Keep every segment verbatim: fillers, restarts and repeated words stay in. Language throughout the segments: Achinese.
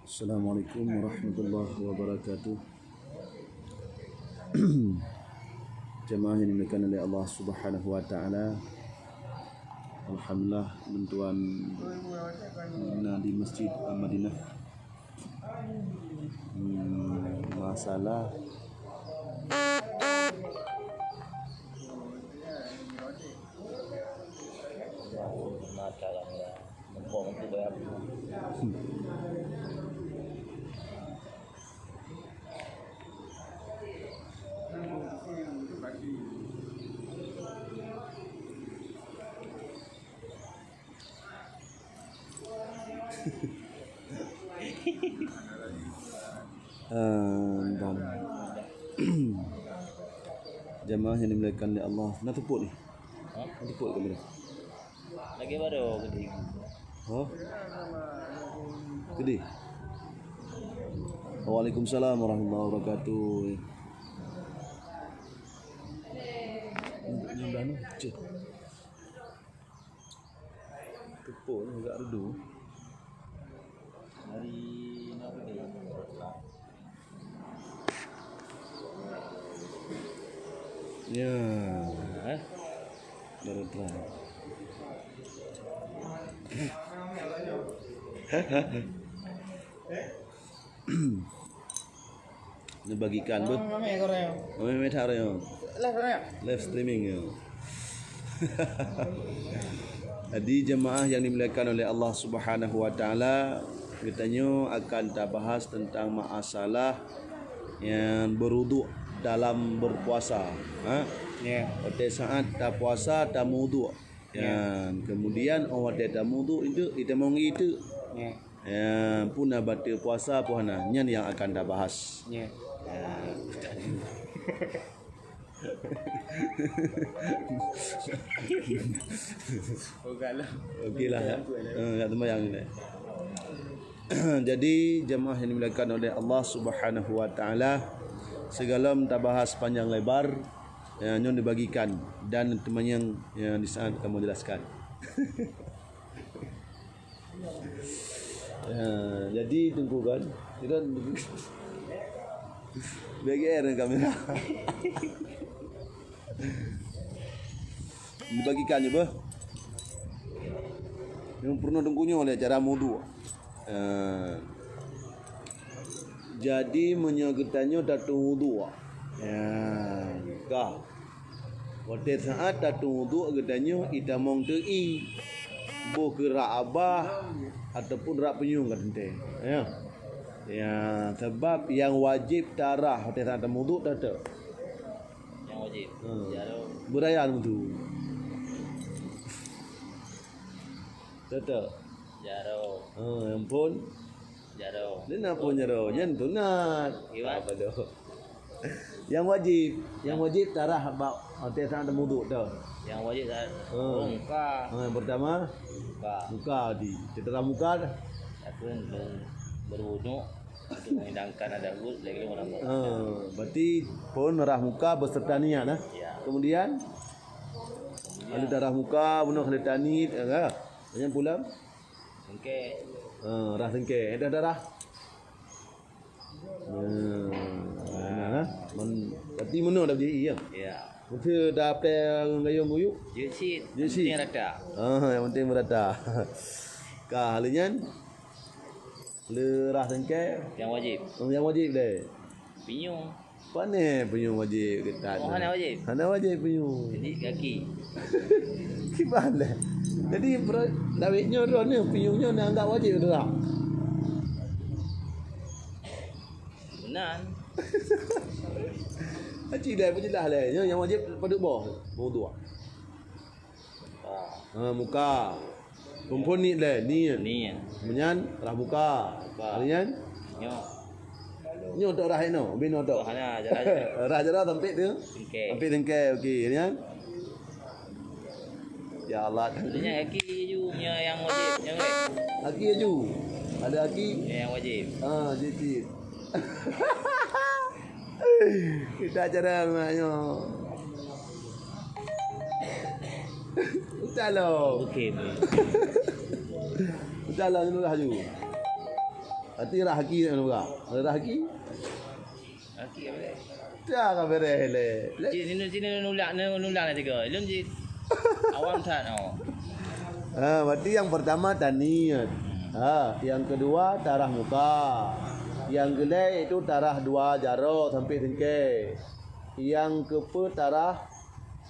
Assalamualaikum warahmatullahi wabarakatuh. Jamaah yang dimuliakan oleh Allah Subhanahu wa Taala. Alhamdulillah, bantuan na di Masjid Al-Madinah. Hmm, masalah. Eh, dan jamaah yang dimuliakan oleh Allah, na tupuk ni. Ha? Na tupuk kamera. Lagi baru gede. Ha? Gede. Waalaikumsalam warahmatullahi wabarakatuh. Yang dah ni, cek. Tupuk ni agak redu. Dari mana dia? Ya. Eh? Baru terang. Neubagikan beuh. Ramé-ramé that, ramé. Live, ramé. Live streaming, ya. Jadi, jemaah yang dimuliakan oleh Allah Subhanahu wa Taala, geutanyoe akan tabahas tentang masalah nyang berwuduk dalam berpuasa. Ha? Ya. Watée saat tapuasa, tameuwuduk. Ya. Dan kemudian, oh, watée tameuwuduk itu, itamong itu. Ya. Ya, peue na bateue puasa, peue hana, nyan nyang akan tabahas. Ya. Ya. Okey lah. Eh, nak sembahyang ni. Jadi, jemaah yang dimuliakan oleh Allah Subhanahu wa Taala, sigohlom tabahas panjang lebar, ya, nyoe dibagikan dan teumanyong, ya, di saat kamoe jelaskan. Ya, jadi Teungku kan, kita B G R dengan kamera. Dibagikan je beuh. Nyang peurunoe Teungku nyoe lé cara meuwuduk. Ya. Jadi meunyoe geutanyoe tateuwuduk. Ya. Ka. Watée saat tateuwuduk geutanyoe itamong teu ié, boh keu rak abah ataupun rak punyueng ka teuntée. Ya. Ya, sabab nyang wajéb tarah watée saat tameuwuduk teutap. Nyang wajéb. Hmm. Jaroe. Beuraya meutu. Teutap. Jaroe. Hmm, ampôn. Jaroe. Dia nak pun jaroe, nyan sunat. Gimana? Apa tu? Nyang wajéb, nyang wajéb tarah bak watée saat tameuwuduk tu. Nyang wajéb tarah. Hmm. Oh, muka. Ha, yang pertama? Muka. Muka tadi. Kita tarah muka dah. Aku ber-, berwuduk untuk menghilangkan adat wuduk, lagi menambah. Ha, berarti pun tarah muka beserta niat, nah. Ya. Kemudian? Kemudian? Lalu tarah muka, bunoe kali tanit, ya kan? Yang pulang? Sengkek. Ha, rah sengkek. Eh, dah, dah, dah. Hmm, nah, man, berarti meunoe dah jadi, ya? Ya. Mungkin dah apai gayung guyuk? Jeuet cit. Jeuet cit. Yang penting rata. Ah, yang penting merata. Ka, lalu nyan? Le rah sengkek? Yang wajéb. Oh, yang wajéb deh. Pinyueng. Pane pinyueng wajéb geutan? Oh, hana wajéb? Hana wajéb pinyueng. Jadi kaki. Kiban leh. Jadi, dawét nyoe droeneuh pinyueng nyoe neuanggap wajéb atau tak? Meunan. Aci dah peujeulaih leh. Nyoe nyang wajéb padub boh? Meuwuduk. Ha, muka. Phôn-phôn niet lé, niet. Niet. Meunyan rah muka. Muka. Hari nyan? Nyoe. Nyoe tok rah inoe, binoe tok. Oh, hana, jalan. Rah jaroe sampai tu? Singkè. Sampai singkè, okey. Hari nyan? Ya Allah. Hari nyan kaki aju, nyoe nyang wajéb, nyang wajéb. Kaki aju. Ada kaki? Nyoe nyang wajéb. Ah, jijit. Kita cara mak nyoe. Ucalo. Okey. Ucalo dulu laju. Arti rah aki nak peugah. Rah aki? Aki apa? Dah ka beres lé. Cik, sini, sini nulak, nulak nak tiga. Ilôn cik awam that, oh. Ha, berarti yang pertama taniet. Ha, yang kedua tarah muka. Yang keulhèe itu tarah dua jaroe sampai sengkè. Yang keupeuet tarah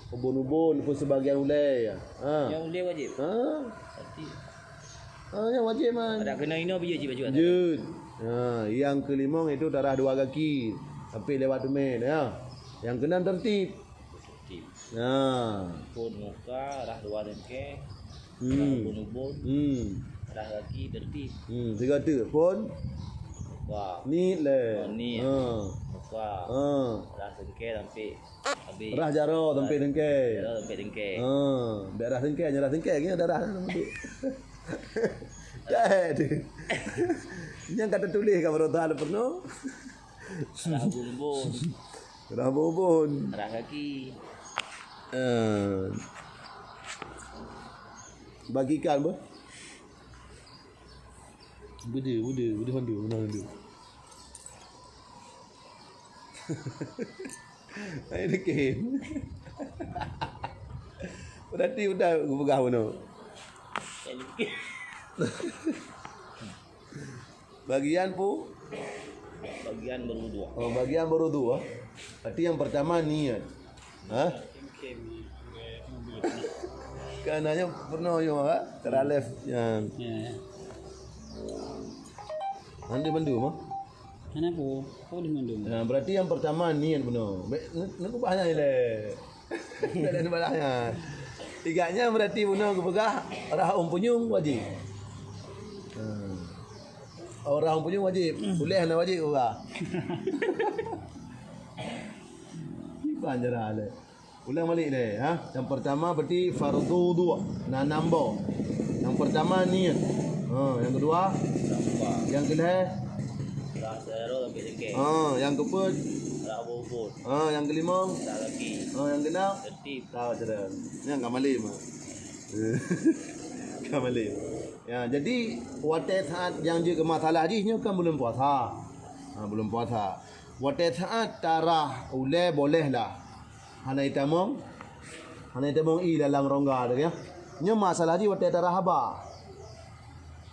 ubon-ubon, peue sebagian ulèe. Ha. Yang ulèe wajib? Ha. Berarti Ha, nyan wajéb, man. Adak keunoe inoe bijéh cit baju atas. Jeuet. Ha, nyang keulimong itu tarah dua gaki. Sampai lewat teumé, ya. Nyang keunan tertib. Tertib. Ha. Phôn muka, rah dua sengkè, Hmm. rah ubon-ubon, Hmm. rah gaki tertib. Hmm, tiga tu. Phôn? Muka. Niet lé. Oh, niet. Ha. Muka. Ha. Rah sengkè sampai Habis. Rah jaroe sampai sengkè. Jaroe sampai sengkè. Ha, bèk rah sengkè, nyan rah sengkè, nyan darah. Dah tu. Nyang ka teutuléh ka baroesa le peunoh. Rah ubon-ubon. Rah ubon-ubon. Rah gaki. Eh. Bagikan apa? Beude, beude, beude pandu, beude pandu. Hai deke. Berarti udah geupeugah bunoe. Bagian pu? Bagian berwudu. Oh, bagian berwudu, ah. Berarti yang pertama niat. Ha? Kan hanya pernah yo, ha? Teralef yang. Ya, ya. Anda bantu, mah? Kenapa? Kau di mana? Nah, berarti yang pertama niat bunoe. Nak ubah nyan le. Lain ubah nyan. Tiga nyan berarti bunoe geupeugah rah ôn punyueng wajib. Ha. Oh, rah ôn punyueng wajib. Uleh hana wajib geupeugah. Iban cara le. Ulang balik deh, ha. Yang pertama berarti fardu wudu. Nah, enam boh. Yang pertama niat. Ha, yang kedua? Yang kelhèe? Rah jaroe sampai sengkè. Ha, yang keupeuet? Rah ubon-ubon. Ha, yang kelimong? Rah gaki. Ha, yang keenam? Tertib. Tahu cerah. Yang ka malem, ha. Ka malem. Ya, jadi watèe saat nyang jeuet keu masalah jih nyoe kan buleuen puasa. Ha, buleuen puasa. Watèe saat tarah ulèe boleh lah. Hana itamong, hana itamong ie dalam rongga tu, ya. Nyoe masalah jih watèe tarah haba.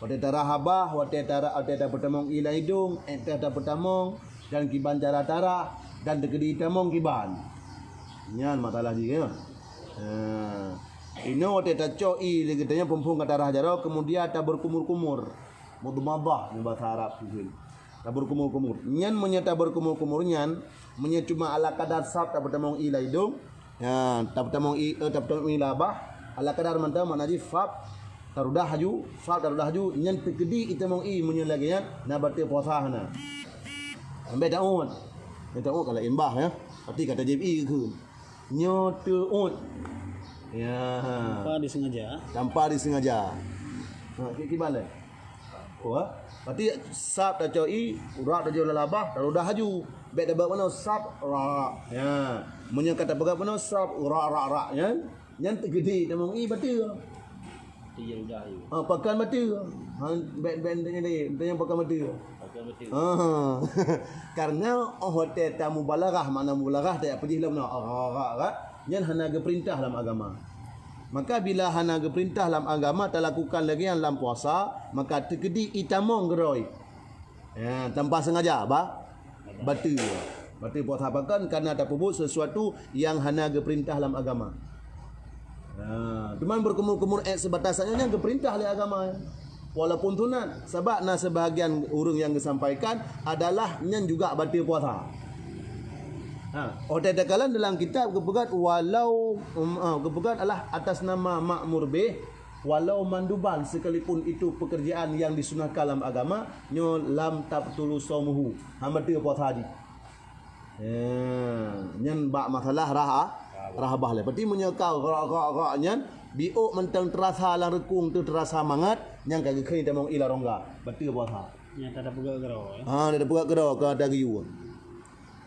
Watèe tarah haba, watèe tarah, watèe tapeutamong ie lam idong, ék teuh tapeutamong, dan kiban cara tarah, dan teukeudi itamong kiban. Nyan masalah jih, ya. Ha. Inoe watèe tacok ie lé geutanyoe phon-phon ka tarah jaroe, kemudian taberkumur-kumur. Mudmadah nyan bahasa Arab tu. Taberkumur-kumur. Nyan meunyoe taberkumur-kumur nyan, meunyoe cuma ala kadar sab tapeutamong ie lam idong, ya, tapeutamong ie, eh, tapeutamong ie lam babah, ala kadar mantong makna jih sab tarudah laju, sab tarudah laju, nyan teukeudi itamong ie meunyoe lagèe nyan, na bateue puasa hana. Ambek taut. Nyan taut kalau imbah, ya. Berarti ka tajép ie keu. Nyoe teuôt. Ya. Tanpa disengaja. Tanpa disengaja. Ha, ki-, kiban lé? Oh, ha? Berarti sab tacok ie, rak tacok lam babah, tarudah laju. Bèk tabeuet meunoe sab, rak, rak. Ya. Meunyoe ka tapeugah meunoe sab, rak, rak, rak, ya. Nyan teukeudi tamong ie bateue. Iya udah, iya. Ha, pakan bateue. Ha, bèk, bèk tanya tadi, tanya pakan bateue. Pakan bateue. Ha. Karena oh watèe tamubalaghah, makna mubalaghah, tajak peujih lom na. Ha, ha, ha, ha. Nyan hana geupeurintah lam agama. Maka bila hana geupeurintah lam agama talakukan lagèe nyan lam puasa, maka teukeudi itamong geurôi. Ya, tanpa sengaja, ba? Bateue. Bateue puasa pakon karena tapeubuet sesuatu yang hana geupeurintah lam agama. Ha, teuma berkumur-kumur ék sebatas nyan geupeurintah lé agama. Walaupun sunat, sabab na sebahagian ureuëng yang geusampaikan adalah nyan juga bateue puasa. Ha, oh teukalon dalam kitab geupeugah walau, um, ah, geupeugah adalah atas nama ma'mur bih, walau manduban sekalipun itu pekerjaan yang disunahkan lam agama, nyoe lam tabtulu shaumuhu, hana bateue puasa jih. Ya, nyan bak masalah rah-, rahbah lé. Berarti meunyoe ka rak-rak-rak nyan, biôk mantong teurasa lam reukung tu teurasa mangat, nyan ka geukheun tamong ie lam rongga. Bateue puasa. Nyata tapeugah keudroe, ya. Ha, tapeugah keudroe ka ata geuyue.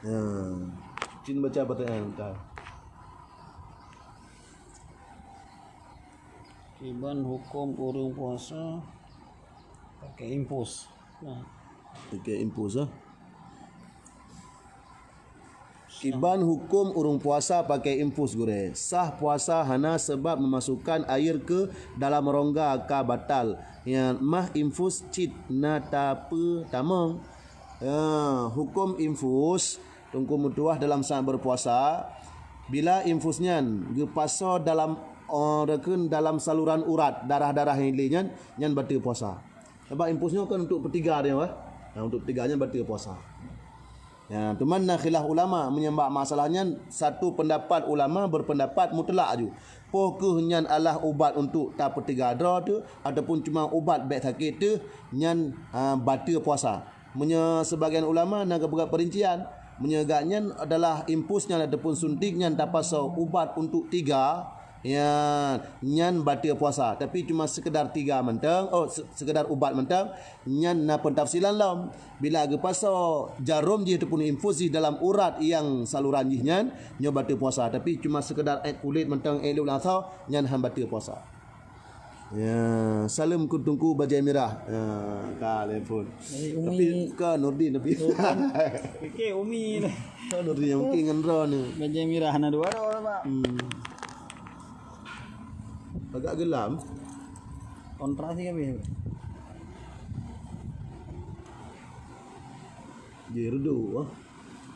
Ya. Cin baca Fatihah, bentar. Kiban huköm ureuëng puasa pakai infus. Nah. Okey, infus, eh. Kiban huköm ureuëng puasa pakai infus, gurée. Sah puasa hana sebab memasukkan air ke dalam rongga ka batal. Nyan mah infus cit na tapeutamong. Ya, huköm infus, Teungku meutuah dalam saat berpuasa, bila infus nyan geupasoe dalam, eh, reukheun dalam saluran urat, darah-darah nyang le nyan, nyan bateue puasa. Sabab infus nyoe kan untuk peutiga dia, eh. Nah, untuk peutiga nyan bateue puasa. Ya, teuma na khilaf ulama meunyoe bak masalah nyan, satu pendapat ulama berpendapat mutlak aju. Poh kheueh nyan adalah ubat untuk tapeutiga droe teuh ataupun cuma ubat bék sakét teuh, nyan, ha, bateue puasa. Meunyoe sebagian ulama na geupeugah perincian, meunyoe gak nyan adalah infus nyan ataupun suntik nyan tapasoe ubat untuk tiga, ya, nyan bateue puasa. Tapi cuma sekedar tiga mantong, oh, se-, sekedar ubat mantong, nyan na pentafsilan lom. Bila geupasoe jarom jih ataupun infus jih dalam urat nyang saluran jih nyan, nyoe bateue puasa. Tapi cuma sekedar ék kulét mantong, ék lôn asoe, nyan han bateue puasa. Ya, saleuem keu Teungku Bajée Mirah. Ya, ka telepon. Dari Umi. Tapi ka Nurdin tapi. Bukan. Fikir Umi ni. Ka Nurdin nyang mungkin ngon droe ni. Bajée Mirah na dua droe, Pak. Hmm. Agak gelam. Kontra sih kami. Jih redup, ah.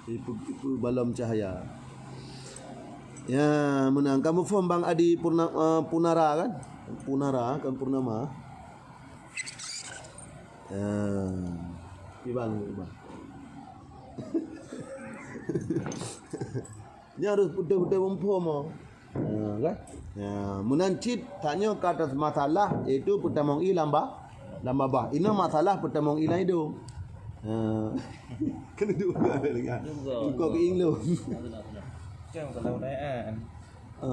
Ipe, ipe balom cahya. Ya, meunan. Kamu phon Bang Adi Purna-, eh, Punara kan? Punara, kan Purnama. Ya. Iban, Iban. Nya harus betul-betul muphom, oh. Ha, kan? Ya, meunan cit tanyoe ka atas masalah, iaitu peutamong ie lam ba-, lam babah. Inoe masalah peutamong ie lam idong. Ha. Kena dua kali kan? Dua. Kau ke inglong. Jangan kalau dah, eh. Ha.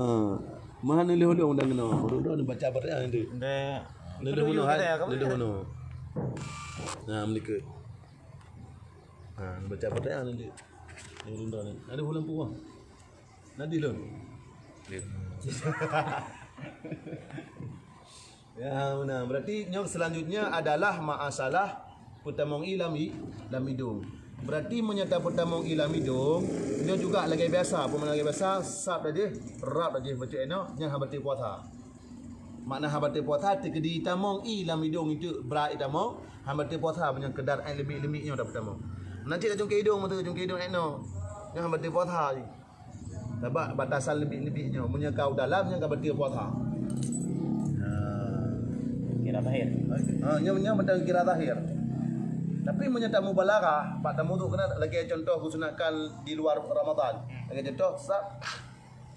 Meuhan uleh ulong dan kena. Urut dah baca pertanyaan tu. Dah. Uleh ulong hai. Uleh ulong. Nah, melikut. Ha, baca pertanyaan tu. Uleh ulong ni. Ada ulong puah. Nadih lôn. Ya, meunan. Berarti nyoe selanjutnya adalah masalah peutamong ie lam i-, lam idong. Berarti meunyoe tapeutamong ie lam idong, nyoe juga lagée biasa. Peue makna lagée biasa? Sab dah jih, rab dah jih bacut inoe, nyan hana bateue puasa. Makna hana bateue puasa, teukeudi itamong ie lam idong itu brat itamong, hana bateue puasa meunyoe keudar ék leumiek-leumiek nyoe tapeutamong. Nanti tajungke idong, meuteujungke idong ék noe, nyoe hana bateue puasa. Sabab batasan leubiet-leubiet nyoe, meunyoe ka u dalam nyan ka bateue puasa. Ha. Kira zahir. Ha, nyoe, nyoe mantong kira zahir. Tapi meunyoe tamubalaghah, bak tamudhu keunan lagée contoh geusunatkan di luar Ramadan. Lagée contoh, sa-,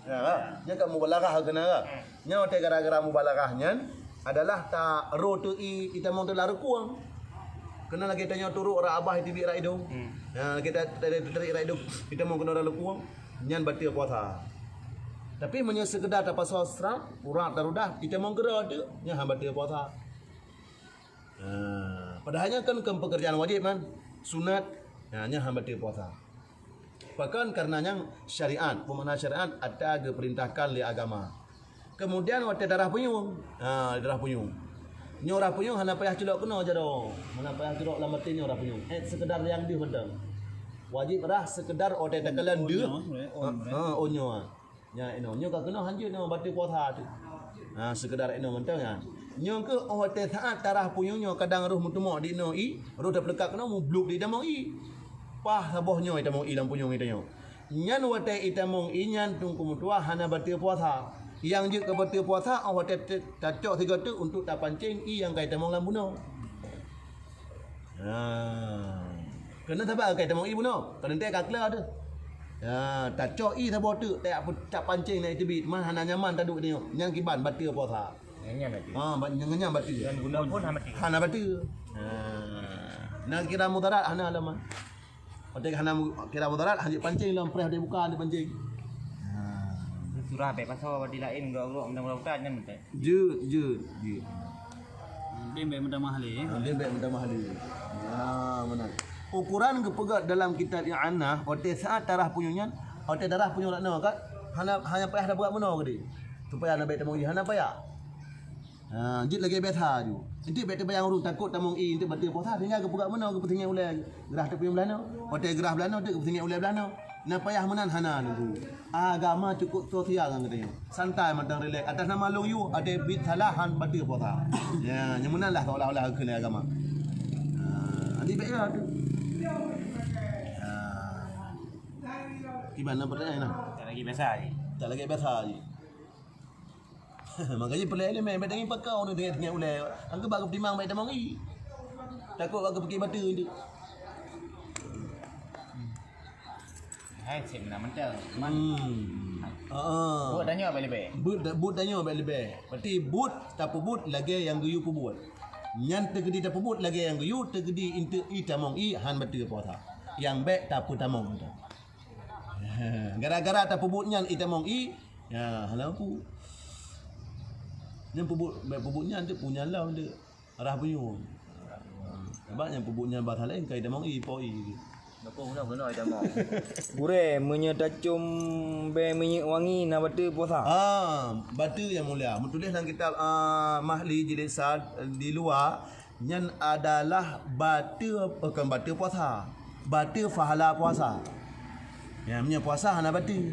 ha, nyoe ka mubalaghah keunan ka. Nyoe watée gara-gara mubalaghah nyan adalah ta-, ro teu ie itamong teulah rukueng. Keunan lagée tanyoe turok rak babah iteubiet rak idong. Hmm. Ha, lagée ta-, ta-, ta-, tarik rak idong, itamong keunoe rak rukueng. Nyan bateue puasa. Tapi meunyoe seukeudar tapasoe srab, urat dan ludah, itamong keudroe teuk, nyan hana bateue puasa. Ha, padahai nyan kan kon pekerjaan wajéb kan, sunat, ha, nyan hana bateue puasa. Pakon? Karena nyan syariat, peue makna syariat, ata geupeurintahkan lé agama. Kemudian watée darah punyueng. Ha, darah punyueng. Nyoe darah punyueng hana payah culok keunoe jaroe. Hana payah culok lam baten nyoe darah punyueng. Eh, seukeudar nyang deuh mantong. Wajéb rhah seukeudar watée takalon deuh. Ha, ha, oh nyoe. Nyan inoe. Nyoe ka keunoe hanjeuet nyoe bateue puasa tu. Ha, seukeudar inoe mantong nyan. Nyoe keuh oh watée saát darah punyueng nyoe kadang roh meuteumok di inoe ie, roh tapeuleukat keunoe mubluk di tamong ie. Paih saboh nyoe tamong ie lam punyueng ie tanyoe. Nyan watée itamong ie nyan Teungku meutuah hana bateue puasa. Nyang jeuet keu bateue puasa, oh watée te-, tacok sigoe teuk untuk tapancéng ie nyang ka itamong lam bunoe. Ha. Keuneuk saban ka itamong ie bunoe, ka teuntée ka kla teuh. Ha, tacok ie saboh teuk, ta-, tapancéng na iteubiet, man hana nyaman taduek nyoe. Nyan kiban bateue puasa. Nyan bateue. Ha, ba-, nyan, nyan bateue. Dan guna pun hana bateue. Hana bateue. Ha. Na kira mudarat hana lom. Watée hana mu-, kira mudarat, hanjeuet pancéng lom, preh watée buka, hanjeuet pancéng. Ha. Surah bèk pasoe bak di laén, gok-gok, mudah-mudahan nyan mantap. Jeuet, jeuet, jeuet. Dém bèk meutamah lé. Ha, dém bèk meutamah lé. Ya, meunan. Ukuran geupeugah dalam kitab I'anah, watée saát darah punyueng nyan, watée darah punyueng lat nyoe kan, hana, hana payah tabuet meunoe keudeh. Supaya hana bèk tamong ie, hana payah. Ha, jeuet lagèe biasa ju. Enteuk bèk teubayang ureueng takot tamong ie enteuk bateue puasa, sehingga geupeugah meunoe geupeutinggai ulèe grah teupeu blaih nyoe. Watèe grah blaih nyoe enteuk geupeutinggai ulèe blaih nyoe. Na payah meunan hana lôn. Agama cukup sosial ngon geutanyoe. Santai mantong rilek. Atas nama lôn yue, adak bit salah han bateue puasa. Ya, nyang meunan lah seolah-olah keu lé agama. Ha, adak bèk ya tu. Ha. Kiban na pertanyaan na? Tak lagi biasa lagi. Tak lagi biasa lagi. Makanya perlu elemen, bèk dengki pakau ni dengan ulèe. Angka bak geutimang bèk tamong ie. Takot bak geupike bateue tu. Hai, cit meunan mantong. Cuman, hmm. Heeh. Buet tanyoe bèk leubeh. Buet, buet tanyoe bèk leubeh. Berarti buet tapeubuet lagèe nyang geuyue peubuet. Nyan teukeudi tapeubuet lagèe nyang geuyue, teukeudi enteuk ie tamong ie han bateue puasa. Nyang bèk tapeutamong tu. Gara-gara tapeubuet nyan ie tamong ie, ya, hana mampu. Nyan peubuet, bèk peubuet nyan tu, punya lom tu. Arah peue nyoe. Sabab nyang peubuet nyan basa laén ka itamong ie, po ie. Gurèe, meunyoe tacom bèe minyeuk wangi na bateue puasa? Ah, bateue nyang mulia. Meutuléh lam kitab, ah, Mahli jilid sa di luwa, nyan adalah bateue, bukan bateue puasa. Bateue pahala puasa. Ya, meunyoe puasa hana bateue.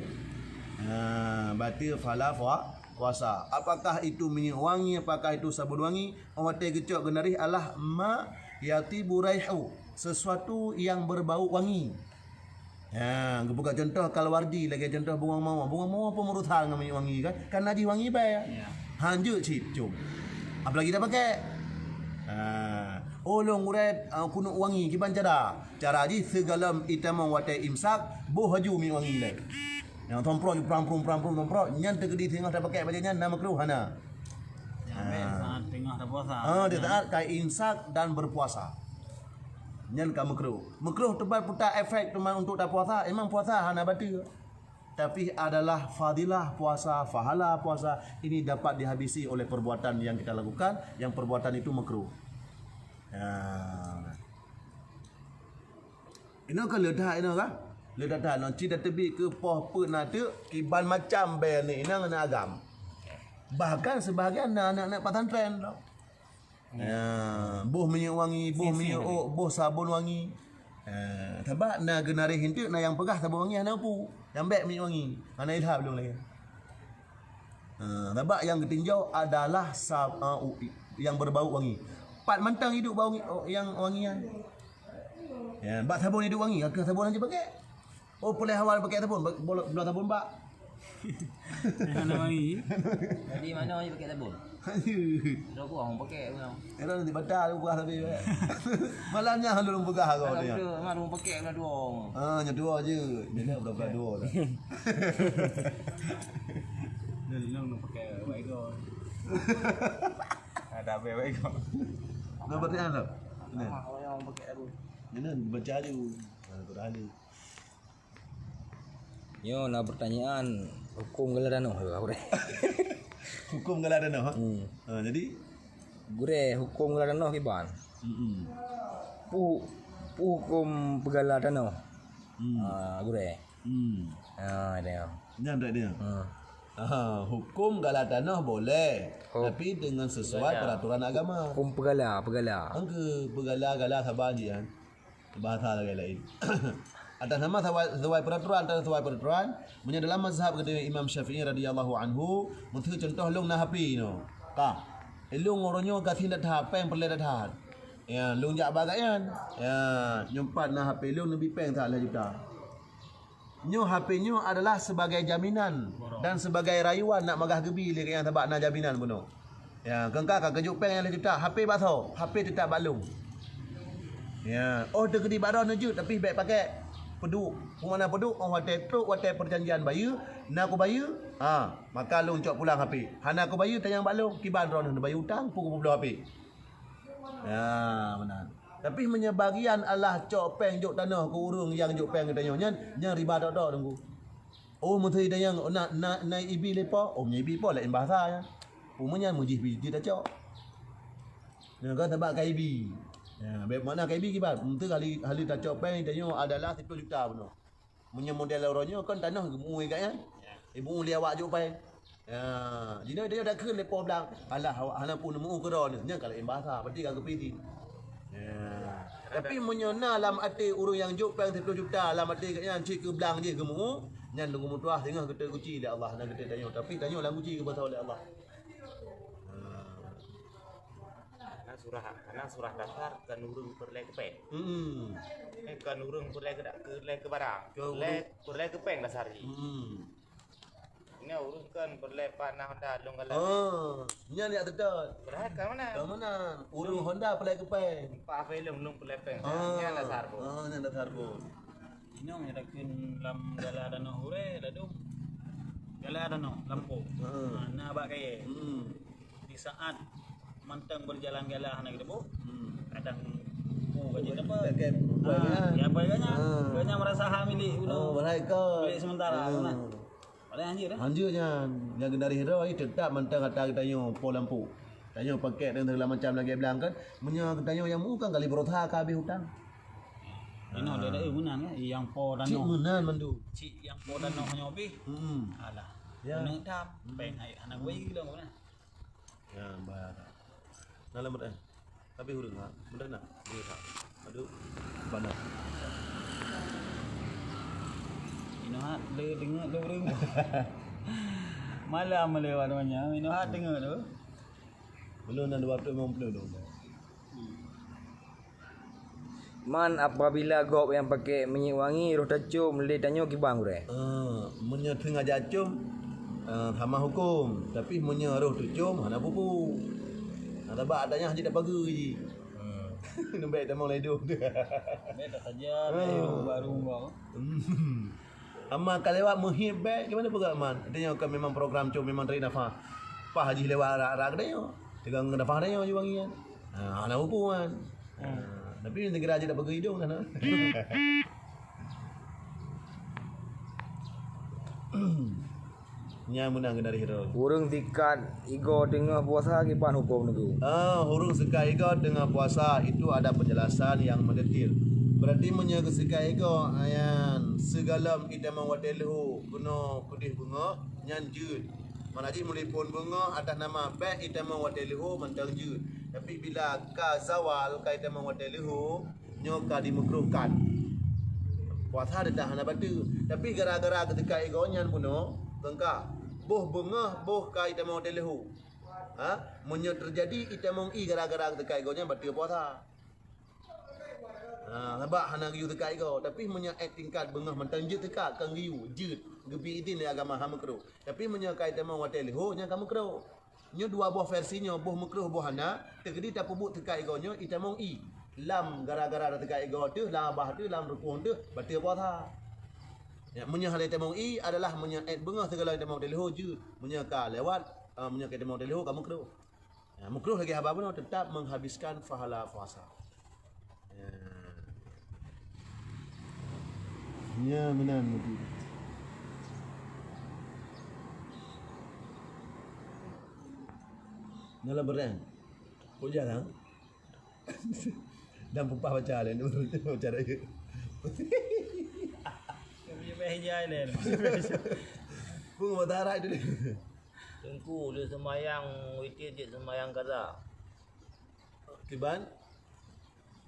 Ha, bateue pahala pua-, puasa. Apakah itu minyeuk wangi, apakah itu sabon wangi? Óh watèe geucok geunaréh Allah ma yatibu raihu, sesuatu yang berbau wangi. Ha, geupeugah contoh kalwardi lagèe contoh bunga mawar. Bunga mawar pun meurusa ngon minyeuk wangi kan? Kan najih wangi bèe. Ya. Hanjeuet cit com. Apalagi dah pakai. Ha, oh lôn gurèe, ah, keuneuk wangi kiban cara. Cara jih sigohlom itamong watèe imsak, boh laju minyeuk wangi lé. Nyang tomprok prang prung prang prung tomprok, nyan teukeudi singoh tapakèk bajèe nyan na makruh hana. Nyang bèk saat teungoh tapuasa. Ha, di saat ka imsak dan berpuasa. Nyan ka makruh. Makruh teuma puta efek teuma untuk tapuasa, emang puasa hana bateue. Tapi adalah fadilah puasa, pahala puasa ini dapat dihabisi oleh perbuatan yang kita lakukan, yang perbuatan itu makruh. Ya. Inoe ka le that inoe ka. Le that that inoe cit teubiet keu poh peuet na teuk kiban macam bèe ni inong na agam. Bahkan sebahagian na aneuk-aneuk pesantren tu. Ya, boh minyeuk wangi, boh minyeuk ôk, boh sabon wangi. Ya, sabab na geunaréh enteuk na nyang peugah sabon wangi hana pu. Nyang bèk minyeuk wangi, hana ilham lôn lagèe. Ha, sabab nyang geutinjau adalah sa-, uh, u-, yang berbau wangi. Pat mantong idup bau ngi-, oh, nyang wangi nyan. Ya, bak sabon idup wangi, ka sabon aja pakai. Oh, pulai awal pakai sabon, ba-, bolo-, bloe sabon bak. Hana wangi. Jadi mana orang pakai sabon? Ada aku orang pakai pun. Era nanti batal aku peugah tapi. Malam nyan lalu peugah aku dia. Ada orang pakai pun dua orang. Ah, nya dua je. Dia nak berapa dua dah. Dia bilang nak pakai awak ego. Ada apa awak ego? Nak berarti apa? Ni. Orang pakai aku. Ni baca je. Ha, tu dah ada. Nyoe na pertanyaan hukum gala tanoh. Hukum gala tanoh, ha? Hmm. Ha, jadi? Gurèe, hukum gala tanoh kiban? Hmm. Pu, pu hukum peugala tanoh? Hmm. Ha, gurèe. Hmm. Ha, dia. Nyan tak dia? Hmm. Ha, hukum gala tanoh boleh, oh, tapi dengan sesuai peraturan agama. Hukum peugala, peugala. Angke peugala gala saban je kan. Bahasa lagèe laén. Atas nama sesuai, sesuai peraturan, atas sesuai peraturan. Meunyoe dalam mazhab kata Imam Syafi'i radhiyallahu anhu, meuseu contoh lôn na H P nyoe. Ka. Lôn uroe nyoe gasien that-that, péng peureulèe that-that. Ya, lôn jak bak gobnyan. Ya, nyoe pat na H P lôn neubi péng that lhèe juta. Nyoe H P nyoe adalah sebagai jaminan dan sebagai rayuan nak magah geubi lé gobnyan sabab na jaminan bunoe. Ya, keu ka ka keujok péng nyang lhèe juta, H P bak soe? H P teutap bak lôn. Ya, oh teukeudi bak droeneuh jeuet tapi bèk pakai peuduek. Peue makna peuduek? Oh watèe trok watèe perjanjian bayeue, na kubayeue, ha, maka lôn cok pulang H P. Hana kubayeue tanyong bak lôn, kiban droeneuh neubayeue utang, peue kupeubloe H P. Ya, meunan. Tapi meunyoe bagian Allah cok péng jok tanoh keu ureueng nyang jok péng geutanyoe nyan, nyan riba tok-tok Teungku. Oh, meuseu tanyong na, na, na ibi lé po. Oh, meunyoe ibi po laén bahasa nyan. Peue nyan meujih bi jeuet tacok. Nyan kan sabab ka ibi. Ya, bèk makna ka ibi kiban. Meuseu hali, hali tacok péng tanyoe adalah siploh juta bunoe. Meunyoe model uroe nyoe kan tanoh geumeu'ue gobnyan. Ya. Ibu lé awak jok péng. Ya, jinoe dia dah kheun lé po blang. Alah, awak hana pun nemu keudroe nyoe. Nyan kalau imbasa, berarti ka geupeuizin. Ya. Tapi meunyoe na lam até ureueng nyang jok péng siploh juta, lam até geuh nyan cit keu blang jih geumeu, nyan geumeutuah singoh geuteuguci lé Allah dan geuteutanyoe. Tapi tanyoe lam guci geubasoe lé Allah. Ha. Karena surah, karena surah dasar kan ureueng peureulèe keu péng. Hmm. Eh, kan ureueng peureulèe keu, peureulèe keu barang. Peureulèe, peureulèe keu péng dasar jih. Hmm. Inoe ureueng kan peureulèe pat na Honda lôn galak. Ah, nyan jak seutôt. Padahai ka meunan. Ka meunan. Ureueng Honda peureulèe keu péng. Pat filem lôn peureulèe péng. Ah, nyan dasar beuh. Ah, nyan dasar beuh. Inoe nyang takheun lam gala tanoh ureueng ladôm. Gala tanoh lampôh. Ah. Ah, na bak kayèe. Hmm. Di saat mantong berjalan gala hana geuteupeue, hmm, kadang pu ka jeuet dapat. Tak kém, ah, ya, apa ganya? Ah. Ganya merasa hak milik, oh, betul. Milik sementara, nah. Padahai hanjeuet, eh? Hanjeuet nyan. Nyang geunaréh droe, eh, tetap mantong ata geutanyoe po lampôh. Tanyoe pakèk dan segala macam lagèe blang kan. Meunyoe geutanyoe nyang meu kan kali berusaha ka habéh utang. Inoe, ah, dia dah, eh, meunan, eh, nyang po tanoh. Cit meunan mandum. Cit nyang po tanoh nyoe habéh. Hmm. Alah. Ya. Keuneuk tam, hmm, péng hai hana geuwei lom, nah. Ya, bah. Nah, lambat, eh. Tapi ureueng, ha. Bener nak? Dia tak. Aduh. Bana. Inoe hat le deungoe le ureueng. Malam melewat namanya. Inoe hat deungoe tu. Belum ada waktu memang belum. Hmm. Man apabila gob nyang pakèk minyeuk wangi roh tacôm lé tanyoe kiban gurèe? Ah, meunyoe teungoh jacôm, ah, sama huköm. Tapi meunyoe roh teucôm, hana peue-peue. Nah, sabab adanya hana tapageue jih. Hmm. Nembek tamong ledong tu. Bèk tak saja, ah, baru, baru. Hmm. Ama ka lewat meuhiep bèk, gimana peugah man? Artinya kan memang program cuma memang tarik nafas. Pah jih lewat arak-arak geutanyoe. Tegang nafas geutanyoe jih wangi kan. Ha, hana huköm kan. Hmm. Ha, tapi negara aja tak peugah hidung kan. Nya menang kena dihira. Ureueng sikat igoe teungoh puasa kiban huköm nunggu. Ah, ureueng sikat igoe teungoh puasa itu ada penjelasan yang mendetil. Berarti meunyoe geusikat igoe nyan sigohlom itamong watèe leuhô keunoe keudeh beungoh nyan jeuet. Mana jih meulipon beungoh atas nama bèk itamong watèe leuhô mantong jeuet. Tapi bila ka zawal ka itamong watèe leuhô, nyoe ka dimeukruhkan. Puasa teutap hana bateue. Tapi gara-gara geusikat igoe nyan bunoe, teungka. Boh beungoh, boh ka itamong watèe leuhô. Ha? Meunyoe teujadi itamong ie gara-gara geusikat igoe nyan bateue puasa. Ha, sabab hana geuyue sikat igoe. Tapi meunyoe èt tingkat beungoh mantong jeuet sikat, kon geuyue, jeuet. Geubri idhin lé agama, hana meukruh. Tapi meunyoe ka itamong watèe leuhô, nyan ka meukruh. Nyoe dua boh versi nyoe, boh meukruh, boh hana, teukeudi tapeubuet sikat igoe nyoe itamong ie. Lam gara-gara sikat igoe teuh, lam babah teuh, lam rukon teuh, bateue puasa. Ya, meunyoe hana itamong ie adalah meunyoe èt beungoh sigohlom itamong watèe leuhô jeuet. Meunyoe ka lewat, ah, meunyoe ka itamong watèe leuhô ka meukruh. Ya, meukruh lagèe haba bunoe, tetap menghabiskan pahala puasa. Ya. Nya meunan meuti. Dalam berang. Kok jarang? Dan pupah baca lain, baca rayeuk. Tapi payah hijai lain. Pun mata harat itu dia. Teungku, lheueh seumayang witir jeuet seumayang kaza. Kiban?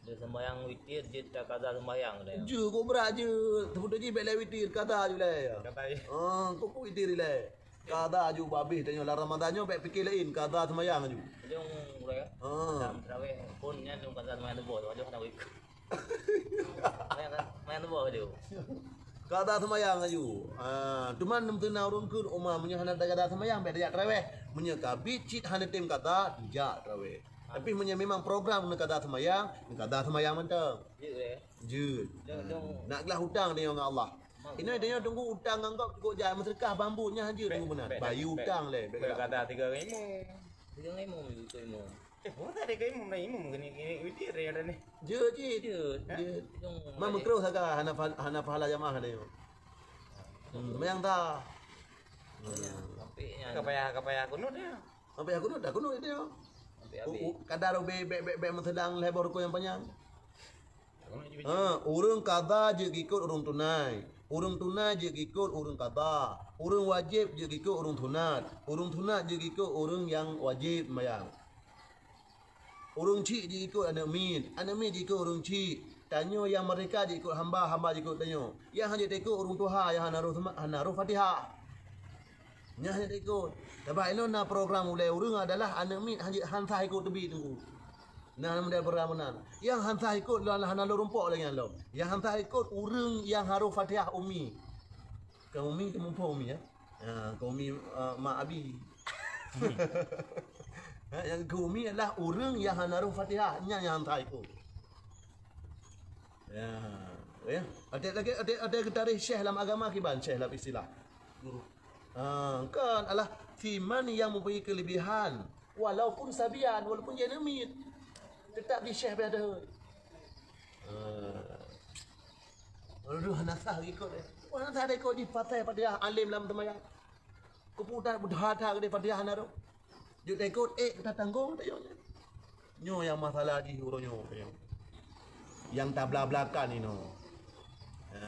Lheueh seumayang witir jeuet takaza seumayang deh. Ju, kok brat jeuet. Teupeue jih bèk lé witir, kaza ju lé. Kaza. Ah, kok, kok witir lé. Kaza ju babeh tanyoe lam Ramadan nyoe bèk pike laén, kaza seumayang ju. Ujong uroe ya? Ah. Lam tarawih pun nyan ujong kaza seumayang suboh, ujong tarawih. Seumayang, seumayang suboh ujong. Kaza seumayang laju. Ah, teuma neumeuteuna ureueng kheun, uma meunyoe hana takaza seumayang, bèk tajak tarawih. Meunyoe ka bit cit hana tem kaza, jak tarawih. Tapi meunyoe memang program neukaza seumayang, neukaza seumayang mantong. Jeuet, eh? Jeuet. Jeuet, jeuet. Nak glah utang tanyoe ngon Allah. Inoe tanyoe teungku utang ngon gob cukôp jai, meuseudeukah bambu nyan jeuet teungku meunan. Bayeue utang lé, bèk kaza tiga ngon imum. Tiga ngon imum, ikôt imum. Eh, bukan tadi ke imum dah, imum kena, kena witir ya dah ni. Jeuet cit. Jeuet. Hah? Jeuet. Man meukruh saga hana fal-, hana pahala jamaah dia. Hmm, seumayang ta. Sampai nyan. Ka payah, ka payah kunut ya. Sampai kunut dah kunut dia. Sampai habis. U-, u-, kadar ubé bèk, bèk, bèk meuseudang lhèe boh rukun nyang panyang. Kunut je. Ha, ureueng kaza jeuet ikôt ureueng tunai. Ureuëng tunai jeuet ikot ureuëng qadha. Ureuëng wajéb jeuet ikot ureuëng sunat. Ureuëng sunat jeuet ikot ureuëng nyang wajéb seumayang. Ureuëng chik jeuet ikot aneuëk miet. Aneuëk miet jeuet ikot ureuëng chik. Tanyoe nyang meurdeka jeuet ikot hamba, hamba jeuet ikot tanyoe. Nyang hana jeuet ikot ureuëng tuha nyang hana roh seuma-, hana roh Fatihah. Nyan hana ikot. Sabab inoe na program ulée ureuëng adalah aneuëk miet han, han sah ikot teubiet teungku. Na model program meunan. Nyang han sah ikot lôn hana lôn rumpok lagée nyan lom. Nyang han sah ikot ureuëng nyang harôh Fatihah ummi. Kon ummi, teumuphom ummi, ya. Ha, kon ummi, eh, mak abi. Ha, nyang keu ummi adalah ureuëng nyang hana roh Fatihah, nyan nyang han sah ikot. Ya, ya. Até lagée, até, até geutareh syekh lam agama kiban, syekh lam istilah. Guru. Ha, kan alah siman nyang mempunyai kelebihan, walaupun sabian, walaupun jeuet aneuëk miet, tetap di syekh pih ada. Ha. Aduh, hana sah ikot, eh. Wah, hana sah ikot di patai Fatihah alim lam teumaya. Keupeue that beudhata geude Fatihah hana roh. Jeuet ikot, eh, ka tatanggong tanyoe nyan. Nyoe nyang masalah jih uroe nyoe, tanyoe. Nyang tabla-blakan inoe. Ha,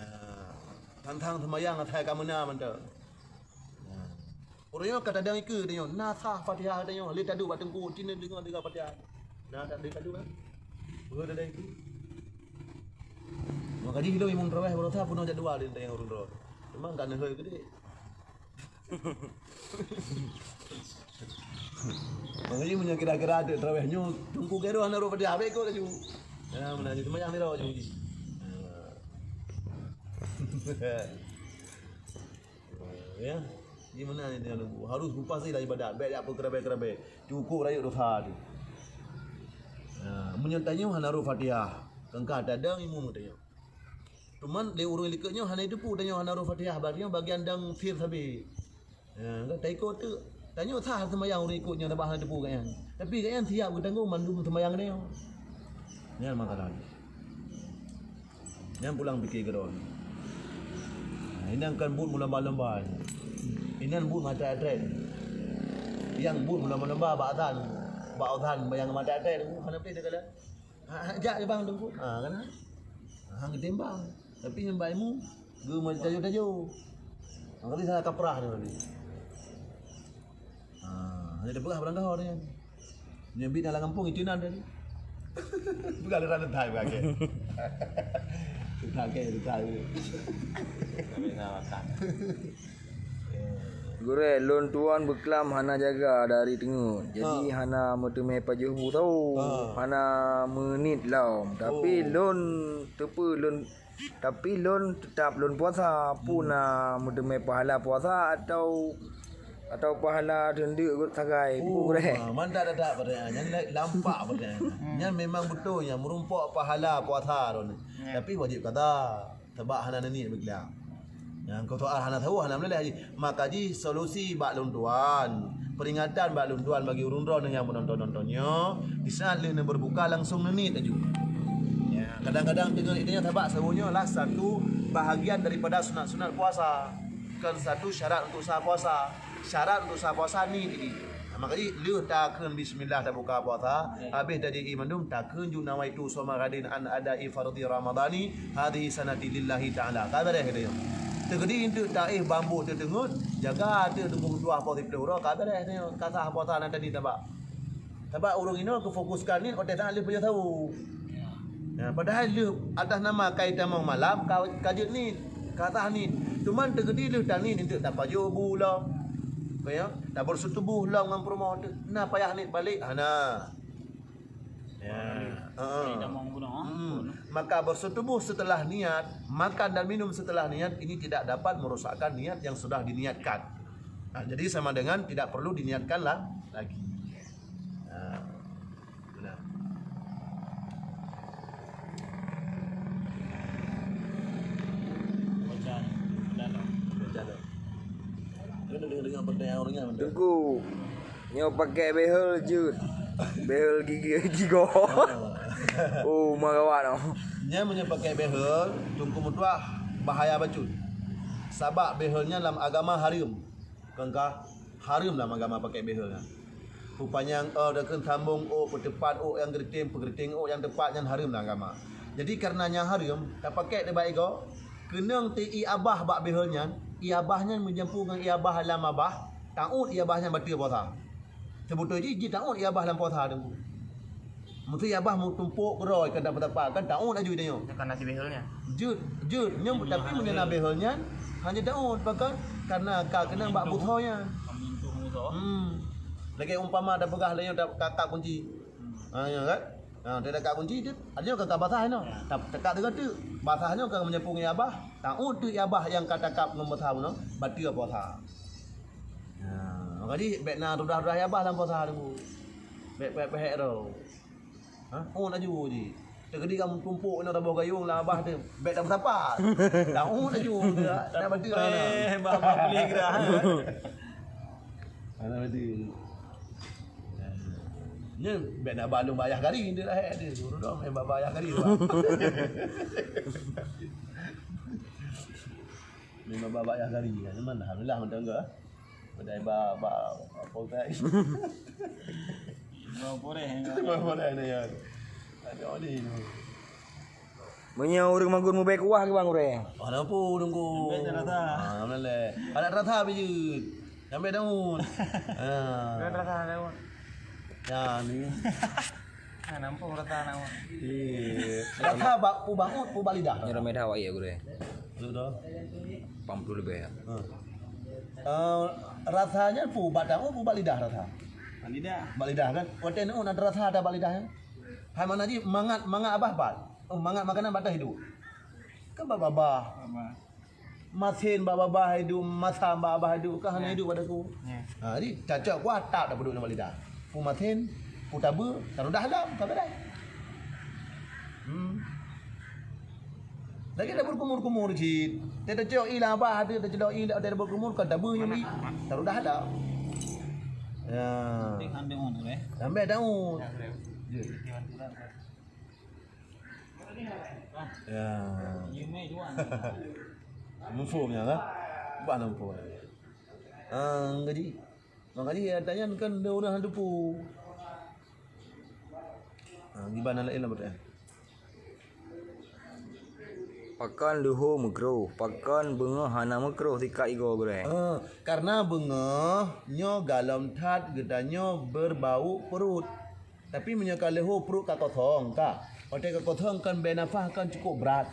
tang-tang seumayang asai ka meuna mantong. Ha. Uroe nyoe ka tadong ikeue tanyoe, na sah Fatihah tanyoe, lé taduek bak teungku, cit neudeungoe-deungoe Fatihah. Na tak lé taduek, kan? Peue tadong ikeue? Maka jih lôn imum tarawih baroesa peunoh jadwal di tanyoe ureuëng droe. Cuma ka neuhôi keudeh. Makanya meunyoe kira-kira adak tarawih nyoe, Teungku Khairul hana rot padahai, habéh ikot laju. Ya, meunan jih seumayang nira laju jih. Ya. Di mana ni dia nunggu? Harus mupasai lah ibadat. Baik dak apa kerabai-kerabai. Cukup rayeuk dosa tu. Ya, meunyoe tanyoe hana rot Fatihah, kengkah tadong imum tanyoe. Cuman lé ureuëng likot nyoe hana jiteupeue tanyoe hana rot Fatihah, bak nyoe bagian dang sir sabe. Ha, kan taikot teuk. Tanyoe sah seumayang ureuëng ikot nyoe sabab hana jiteupeue gobnyan. Tapi gobnyan siap geutanggong mandum seumayang geutanyoe. Nyan makanan. Nyan pulang pike keudroe. Ha, inan kan buet meulomba-lomba. Inan buet mata atret. Nyang buet meulomba-lomba bak azan. Bak azan nyang mata atret. Hana pih teukalon. Ha, ha, jak bang Teungku. Ha, kan? Ha, geutimbang. Tapi nyang bak imu, geumeutajô-tajô. Ha, kali salah kaprah dia tadi. Ha, hana dipeugah barang gaho dia. Nyang bit dalam kampung itu nan tadi. Bukan aliran letai bagi. Letai ke, letai. Tapi nak makan. Gurée, lôn tuan beuklam hana jaga dari teungeut. Jadi, ha, hana meuteumé pajoh bu sawoe. Ha. Hana meunit lom. Tapi, oh, lôn teupeue lôn, tapi lôn teutap lôn puasa. Peue, hmm, na meuteumé pahala puasa atau, atau pahala teundeuk rot sagai? Peue, oh, gurée? Ha, mantap that-that pertanyaan. Nyan la-, lampak pertanyaan. Hmm. Nyan memang beutôi nyan meurumpok pahala puasa droeneuh. Ya. Tapi wajéb qada. Sabab hana neuniet beuklam. Nyang keu soal hana sawoe, hana meuleleh jih. Maka jih solusi bak lôn tuan. Peringatan bak lôn tuan bagi ureuëng droeneuh nyang meunonton-nonton nyoe. Di saat lheueh neubeureubuka langsong neuniet laju. Ya, kadang-kadang teungeut nyan sabab sawoe nyoe lah satu bahagian daripada sunat-sunat puasa. Kon satu syarat untuk sah puasa. Syarat untuk sah puasa ni tadi. Maka jih lheueh takheun bismillah tabuka puasa, ya, habéh taji'i mandum takheun ju nawaitu shauma ghadin an ada'i fardhi ramadhani hadhihi sanati lillahi ta'ala. Ka beureh teuh nyoe. Teukeudi eunteuk taéh bamboh teuteungeut, jaga teuh teungku meutuah poh siplôh uroe, ka beureh teuh nyoe. Ka sah puasa nan tadi sabab. Sabab ureuëng inoe geufokuskan niet watée that lheueh pajoh sawoe. Ya, padahai lheueh atas nama kai tamong malam ka, ka jeuet niet, ka sah niet. Cuman teukeudi lheueh taniet eunteuk tapajoh bu lom. Ka ya, tabeureusutuboh lom ngon peurumoh teuh. Na payah niet balek? Hana. Ya. Heeh. Kai tamong bunoe, ha? Hmm. Maka beureusutuboh setelah niat, makan dan minum setelah niat, ini tidak dapat merusakkan niat yang sudah diniatkan. Nah, jadi sama dengan tidak perlu diniatkan la-, lagi. Nah. Benar. Baca ni, dalam. Baca dah. Kena dengar-dengar pertanyaan orang kan, betul? Teungku, nyoe pakai behel jeuet. Behel gigi, gigoe. Ah. Oh, ma gawat noh. Nyan meunyoe pakai behel, Teungku meutuah bahaya bacut. Sabab behel nyan lam agama hareuem. Kon ka hareuem lam agama pakai behel nyan. Peupanyang, eh, takheun sambong ôk, peuteupat ôk nyang geureutém, peugeureutém ôk nyang teupat nyan hareuem lam agama. Jadi, kareuna nyan hareuem, tapakék teuh bak igoe, Keunong teu ié abah bak beuheuel nyan, ié abah nyan meujampu ngon ié abah lam abah, taôt ié abah nyan bateue puasa. Seubeutôi jih, jih taôt ié abah lam puasa teungku. Meusé ié abah meutumpôk keudroe kan, dapat-dapat kan, taôt laju tanyoe. Nyoe ka na si beuheuel nyan. Jeuet, jeuet. Nyoe tapi meunyoe na beuheuel nyan, hana taôt, pakon? Karena ka keunong bak beusoe nyan. Hmm. Lagèe umpama tapeugah lagèe nyoe ta-, ka, ka kunci. Hmm. Ha, ya kan? Ha, teuka kunci tu, aja ka, ka basah inoe. Ya. Tap-, teuka teuka tu. Basah nyoe ka meujampu ngon ié abah. Taôt teu ié abah nyang ka takab ngon basah bunoe, bateue puasa. Ha, maka jih bèk na tudah-tudah ié abah lam puasa tu. Bèk pèhek-pèhek tu. Ha, ôt laju jih. Teukeudi ka meutumpôk inoe taboh gayông lam abah tu. Bèk tapeusapa. Taôt laju. Nak bateue na. Eh, bah, bah, boleh gerah. Hana bateue. Nyan bèk na balong bayah gari, dia dah hek dia. Suruh dong, eh, bayah gari, bah. Memang bayah gari. Memang alhamdulillah, mantap enggak? Padahai ba, ba, apa utai? Ba poreh, ba poreh ni, ya. Ada oleh tu. Meunyoe ureueng magun mubèe kuah keu bang ureueng. Oh, lampu tunggu. Sampai terasa. Ah, melek. Ada terasa bijut. Sampai daun. Ah. Ada terasa daun. Ya, ni. Ah, nampung rasa nak. Iya. Rasa bak, pu bangut, pu bak lidah. Nyoe ramé dah awak ya gurèe. Betul dah. Pam puluh lebih ya. Ha. Eh, rasanya pu bak tangan, pu bak lidah rasa. Bak lidah. Bak lidah kan? Watèe nu ada rasa ada bak lidah kan? Hai mana ji mangat, mangat abah pat. Oh, mangat makanan bak hidup. Kan bak babah. Babah. Masin bak babah hidup, masam bak babah hidup, kan hana hidup pada aku. Ya. Ha, jadi cacok kuah tak dah peuduek nama lidah. Pu masin, pu tabe, taruh dah dalam, tabe dah. Hmm. Lagi dah berkumur-kumur cit. Tadi cok ilah abah tu, tadi cok ilah, tadi berkumur kan tabe nyum i. Taruh dah dalam. Ya. Sampai daun. Ya. Ya. Muphom nyan lah. Bah muphom. Ah, ngaji. Ngaji ya tanya kan dia orang hana teupeu. Ah, gimana lain lah betul. Pakon leuho meukroh, pakon beungoh hana meukroh sikat igoe gurèe. Ah, karena beungoh nyoe galom that geutanyoe berbau perut. Tapi meunyoe ka leuho pruet ka kosong, ka. Watèe ka kosong kan bèe nafah kan cukup brat.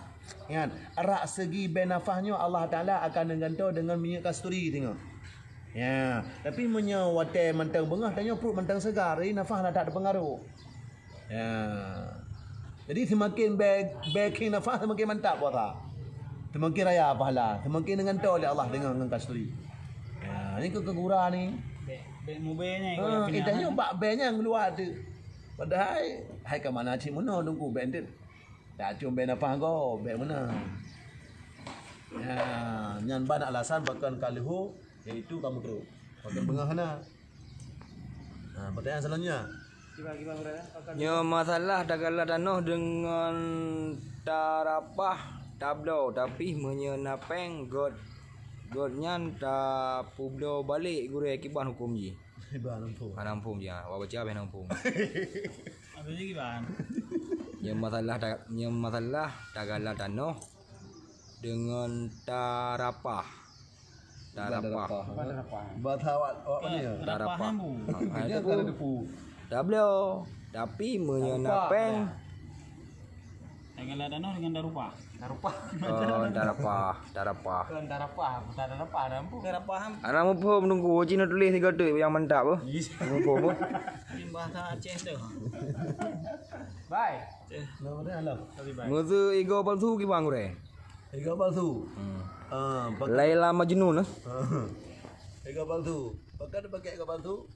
Nyan, arak segi bèe nafah nyoe Allah Taala akan neugantoe deungon minyeuk kasturi singoh. Ya, tapi meunyoe watèe mantong beungoh tanyoe pruet mantong seugar, jadi nafah na that teupeungaruh. Ya. Jadi seumaken bèe, bèe khieng nafah seumaken mantap puasa. Seumaken raya pahala, seumaken neugantoe lé Allah deungon ngon kasturi. Ya, ni keu keugura ni. Bèk, bèk mubèe nyan, ha, eh, tanyoe bak bèe nyan keuluwa tu. Padahai, hai ka mana cit meunoe teungku bèe enteuk. Dak acung bèe nafah goe, bèe meunan. Ya, nyan ban alasan pakon ka leuho, yaitu ka meukruh. Pakon beungoh hana. Ha, pertanyaan selanjutnya. Nyoe masalah tagala tanoh deungon tarapah tabloe, tapi meunyoe na pèng got, got nyan tapubloe balek gurèe kiban huköm jih. Kiban huköm. Hana huköm jih, ha. Awak baca habéh hana huköm. Habéh jih kiban. Nyoe masalah ta-, nyoe masalah tagala tanoh deungon tarapah. Tarapah. Bukan tarapah. Bahasa awak, awak mana ya? Tarapah. Tarapah. Ha, itu pun. Tabloe. Tapi meunyoe na pèng. Tagala tanoh deungon tarupah. Tarupah. Oh, tarapah, tarapah. Bukan tarapah, bukan tarapah, tarapah. Tarapah. Hana muphom teungku, cina tuléh sigoe teuk nyang mantap beuh. Muphom beuh. Ini bahasa Aceh tu. Bye. Nama dia, halo. Sorry, bye. Meuseu igoe palsu kiban gurèe. Igoe palsu. Hmm. Ah, pakai Laila Majnun, eh? Igoe palsu. Pakai dia pakai igoe palsu.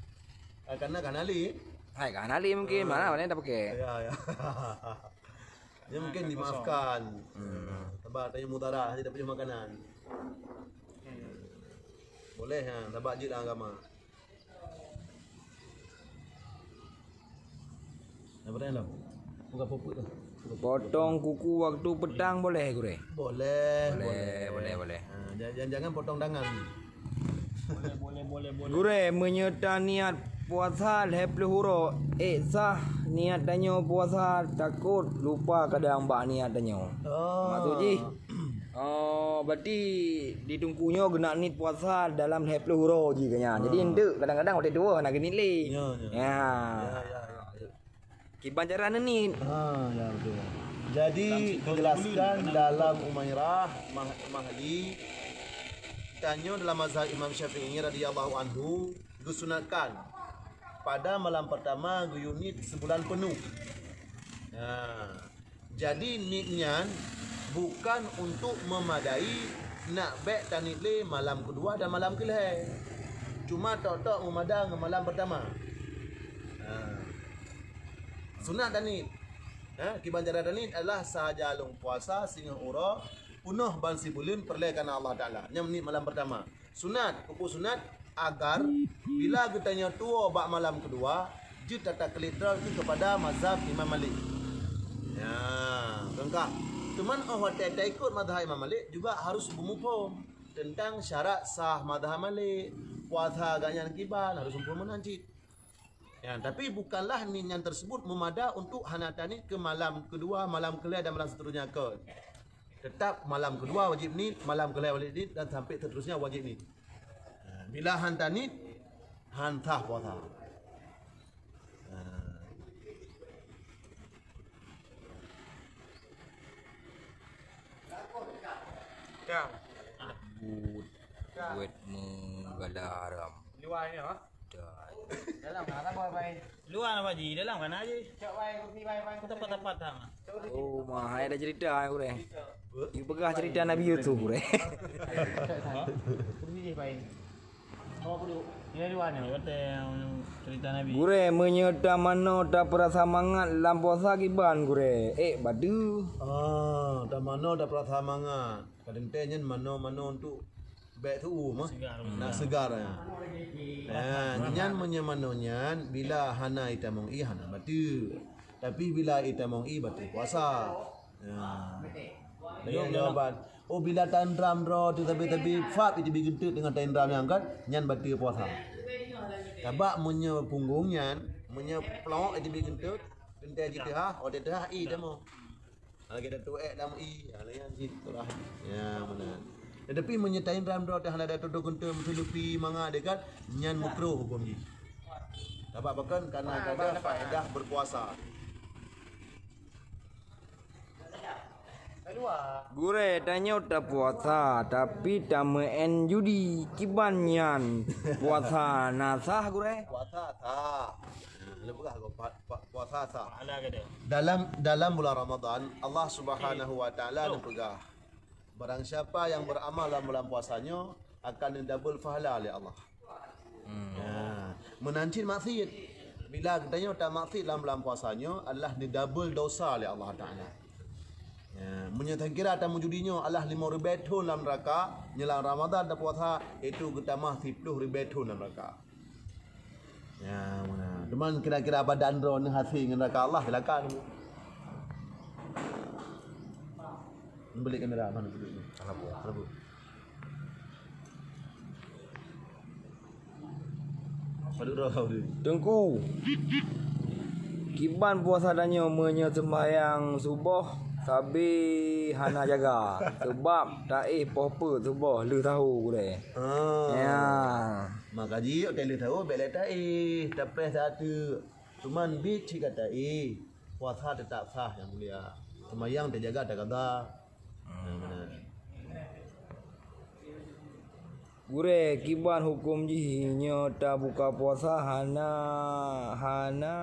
Ah, karena kan Ali. Hai, kan Ali mungkin. Ah. Mana, mana dah pakai? Ya, ya. Dia mungkin dimaafkan. Hmm. Sebab tanya mudara, dia tak punya makanan. Boleh, ha, sebab jeuet dalam agama. Apa tanya tu? Bukan popok tu. Potong kuku waktu petang boleh, gurèe? Boleh, boleh, boleh, boleh. Ha, jangan, jangan potong tangan. Boleh, boleh, boleh, boleh. Gurèe, meunyoe taniat puasa lhèe ploh uroe, ék sah niat tanyoe puasa, takot lupa kadang bak niat tanyoe. Oh. Maksud jih? Oh, berarti di Teungku nyoe geunak niet puasa dalam lhèe ploh uroe jih keu nyan. Jadi, ha, enteuk kadang-kadang watèe tuwoe hana geuniet lé. Ya, ya. Ya. Ya, ya, ya, ya. Kiban cara neuniet. Ha, ya, betul. Jadi, dijelaskan dalam Umairah, Mah-, Mahli, tanyoe dalam mazhab Imam Syafi'i radhiyallahu anhu, geusunatkan pada malam pertama geuyue niet sebulan penuh. Ha. Jadi, niet nyan bukan untuk memadai nak bèk taniet lé malam keudua dan malam keulhèe. Cuma tok-tok meumada ngon malam pertama. Ha. Sunat taniet. Ha, kiban cara taniet adalah sahaja lôn puasa singoh uroe peunoh ban sibuleuen peureulèe kareuna Allah Taala. Nyan niet malam pertama. Sunat, peue sunat, agar bila geutanyoe tuwoe bak malam keudua, jeuet tataklid droe itu kepada mazhab Imam Malik. Ya, leungkap. Cuman óh watèe taikot mazhab Imam Malik juga harus beumuphom tentang syarat sah mazhab Malik, puasa gobnyan kiban, harus muphom meunan cit. Ya, tapi bukanlah niet nyan tersebut meumada untuk hana taniet keu malam keudua, malam keulhèe dan malam seterusnya kon. Tetap malam keudua wajib niet, malam keulhèe wajib niet dan sampai seterusnya wajib niet. Ha, bila han taniet, han sah puasa. Ha. Buet, buet meugala haram. Luar ni, ha? Dah. Dalam kan apa, Pai? Luar apa ji? Dalam kan aja. Cok, Pai, kursi, Pai, Pai. Tepat-tepat, ha. Oh, mah, hai ada cerita, hai, gurèe. Ipeugah cerita Nabi Yusuf, gurèe. Kursi, Pai. Apa duduk? Ini luar ni. Kata yang cerita Nabi. Gurèe, meunyoe tamanoe tapeurasa mangat lam puasa kiban, gurèe? Eh, badu. Ah, tamanoe tapeurasa mangat. Kadang teh nyan manoe-manoe untuk bèk tu'u mah. Segar. Nak segar, ya. Ya, nyan meunyoe manoe nyan bila hana itamong ie hana bateue. Tapi bila itamong ie bateue puasa. Ya. Dengan jawaban, oh, bila taindram droe teuh sabe-sabe fab iteubiet geunteut deungon taindram nyan kan, nyan bateue puasa. Sabab meunyoe punggong nyan, meunyoe plok iteubiet geunteut, teuntèe jiteuhah, oh, teuhah ie tamong. Lagèe Datuk Ek lam ie, ha, lagèe nyan cit, tu lah. Ya, meunan. Tetapi meunyoe taindram droe teuh hana ada tutoe geunteut meuseulupi mangat deh kan, nyan meukruh huköm jih. Sabab pakon? Karena ada faedah berpuasa. Gurèe, tanyoe tapuasa, tapi tameu'en judi. Kiban nyan puasa na sah, gurèe? Puasa sah. Leupeugah keu pa-, pa-, puasa sah. Pahala ke dia? Dalam, dalam bulan Ramadan, Allah Subhanahu wa Taala neupeugah, barang siapa yang beramal dalam bulan puasa nyoe akan neudabel pahala lé Allah. Hmm. Ya. Meunan cit maksiet. Bila geutanyoe tamaksiet lam bulan puasa nyoe adalah neudabel dosa lé Allah Taala. Ya, meunyoe takira tameujudi nyoe adalah limong ribèe thon lam neuraka, nyoe lam Ramadan tapuasa, itu geutamah siplôh ribèe thon lam neuraka. Ya, meunan. Cuman kira-kira badan droeneuh hase ngon neuraka Allah, silakan. Beulik kamera mana dulu? Kenapa? Kenapa? Padub droe. Teungku, kiban puasa tanyoe meunyoe seumbahyang suboh sabe hana jaga, seubab taéh poh peuet suboh lheueh sahô, gurèe. Ah. Ya. Maka jih, watèe lheueh sahô bèk lé taéh, tapéh sateuk. Cuman bit cit ka taéh, puasa teutap sah, nyang mulia. Seumayang teujaga, teuqadha. Hmm. Nah, meunan. Gurèe, kiban huköm jih nyoe tabuka puasa hana, hana,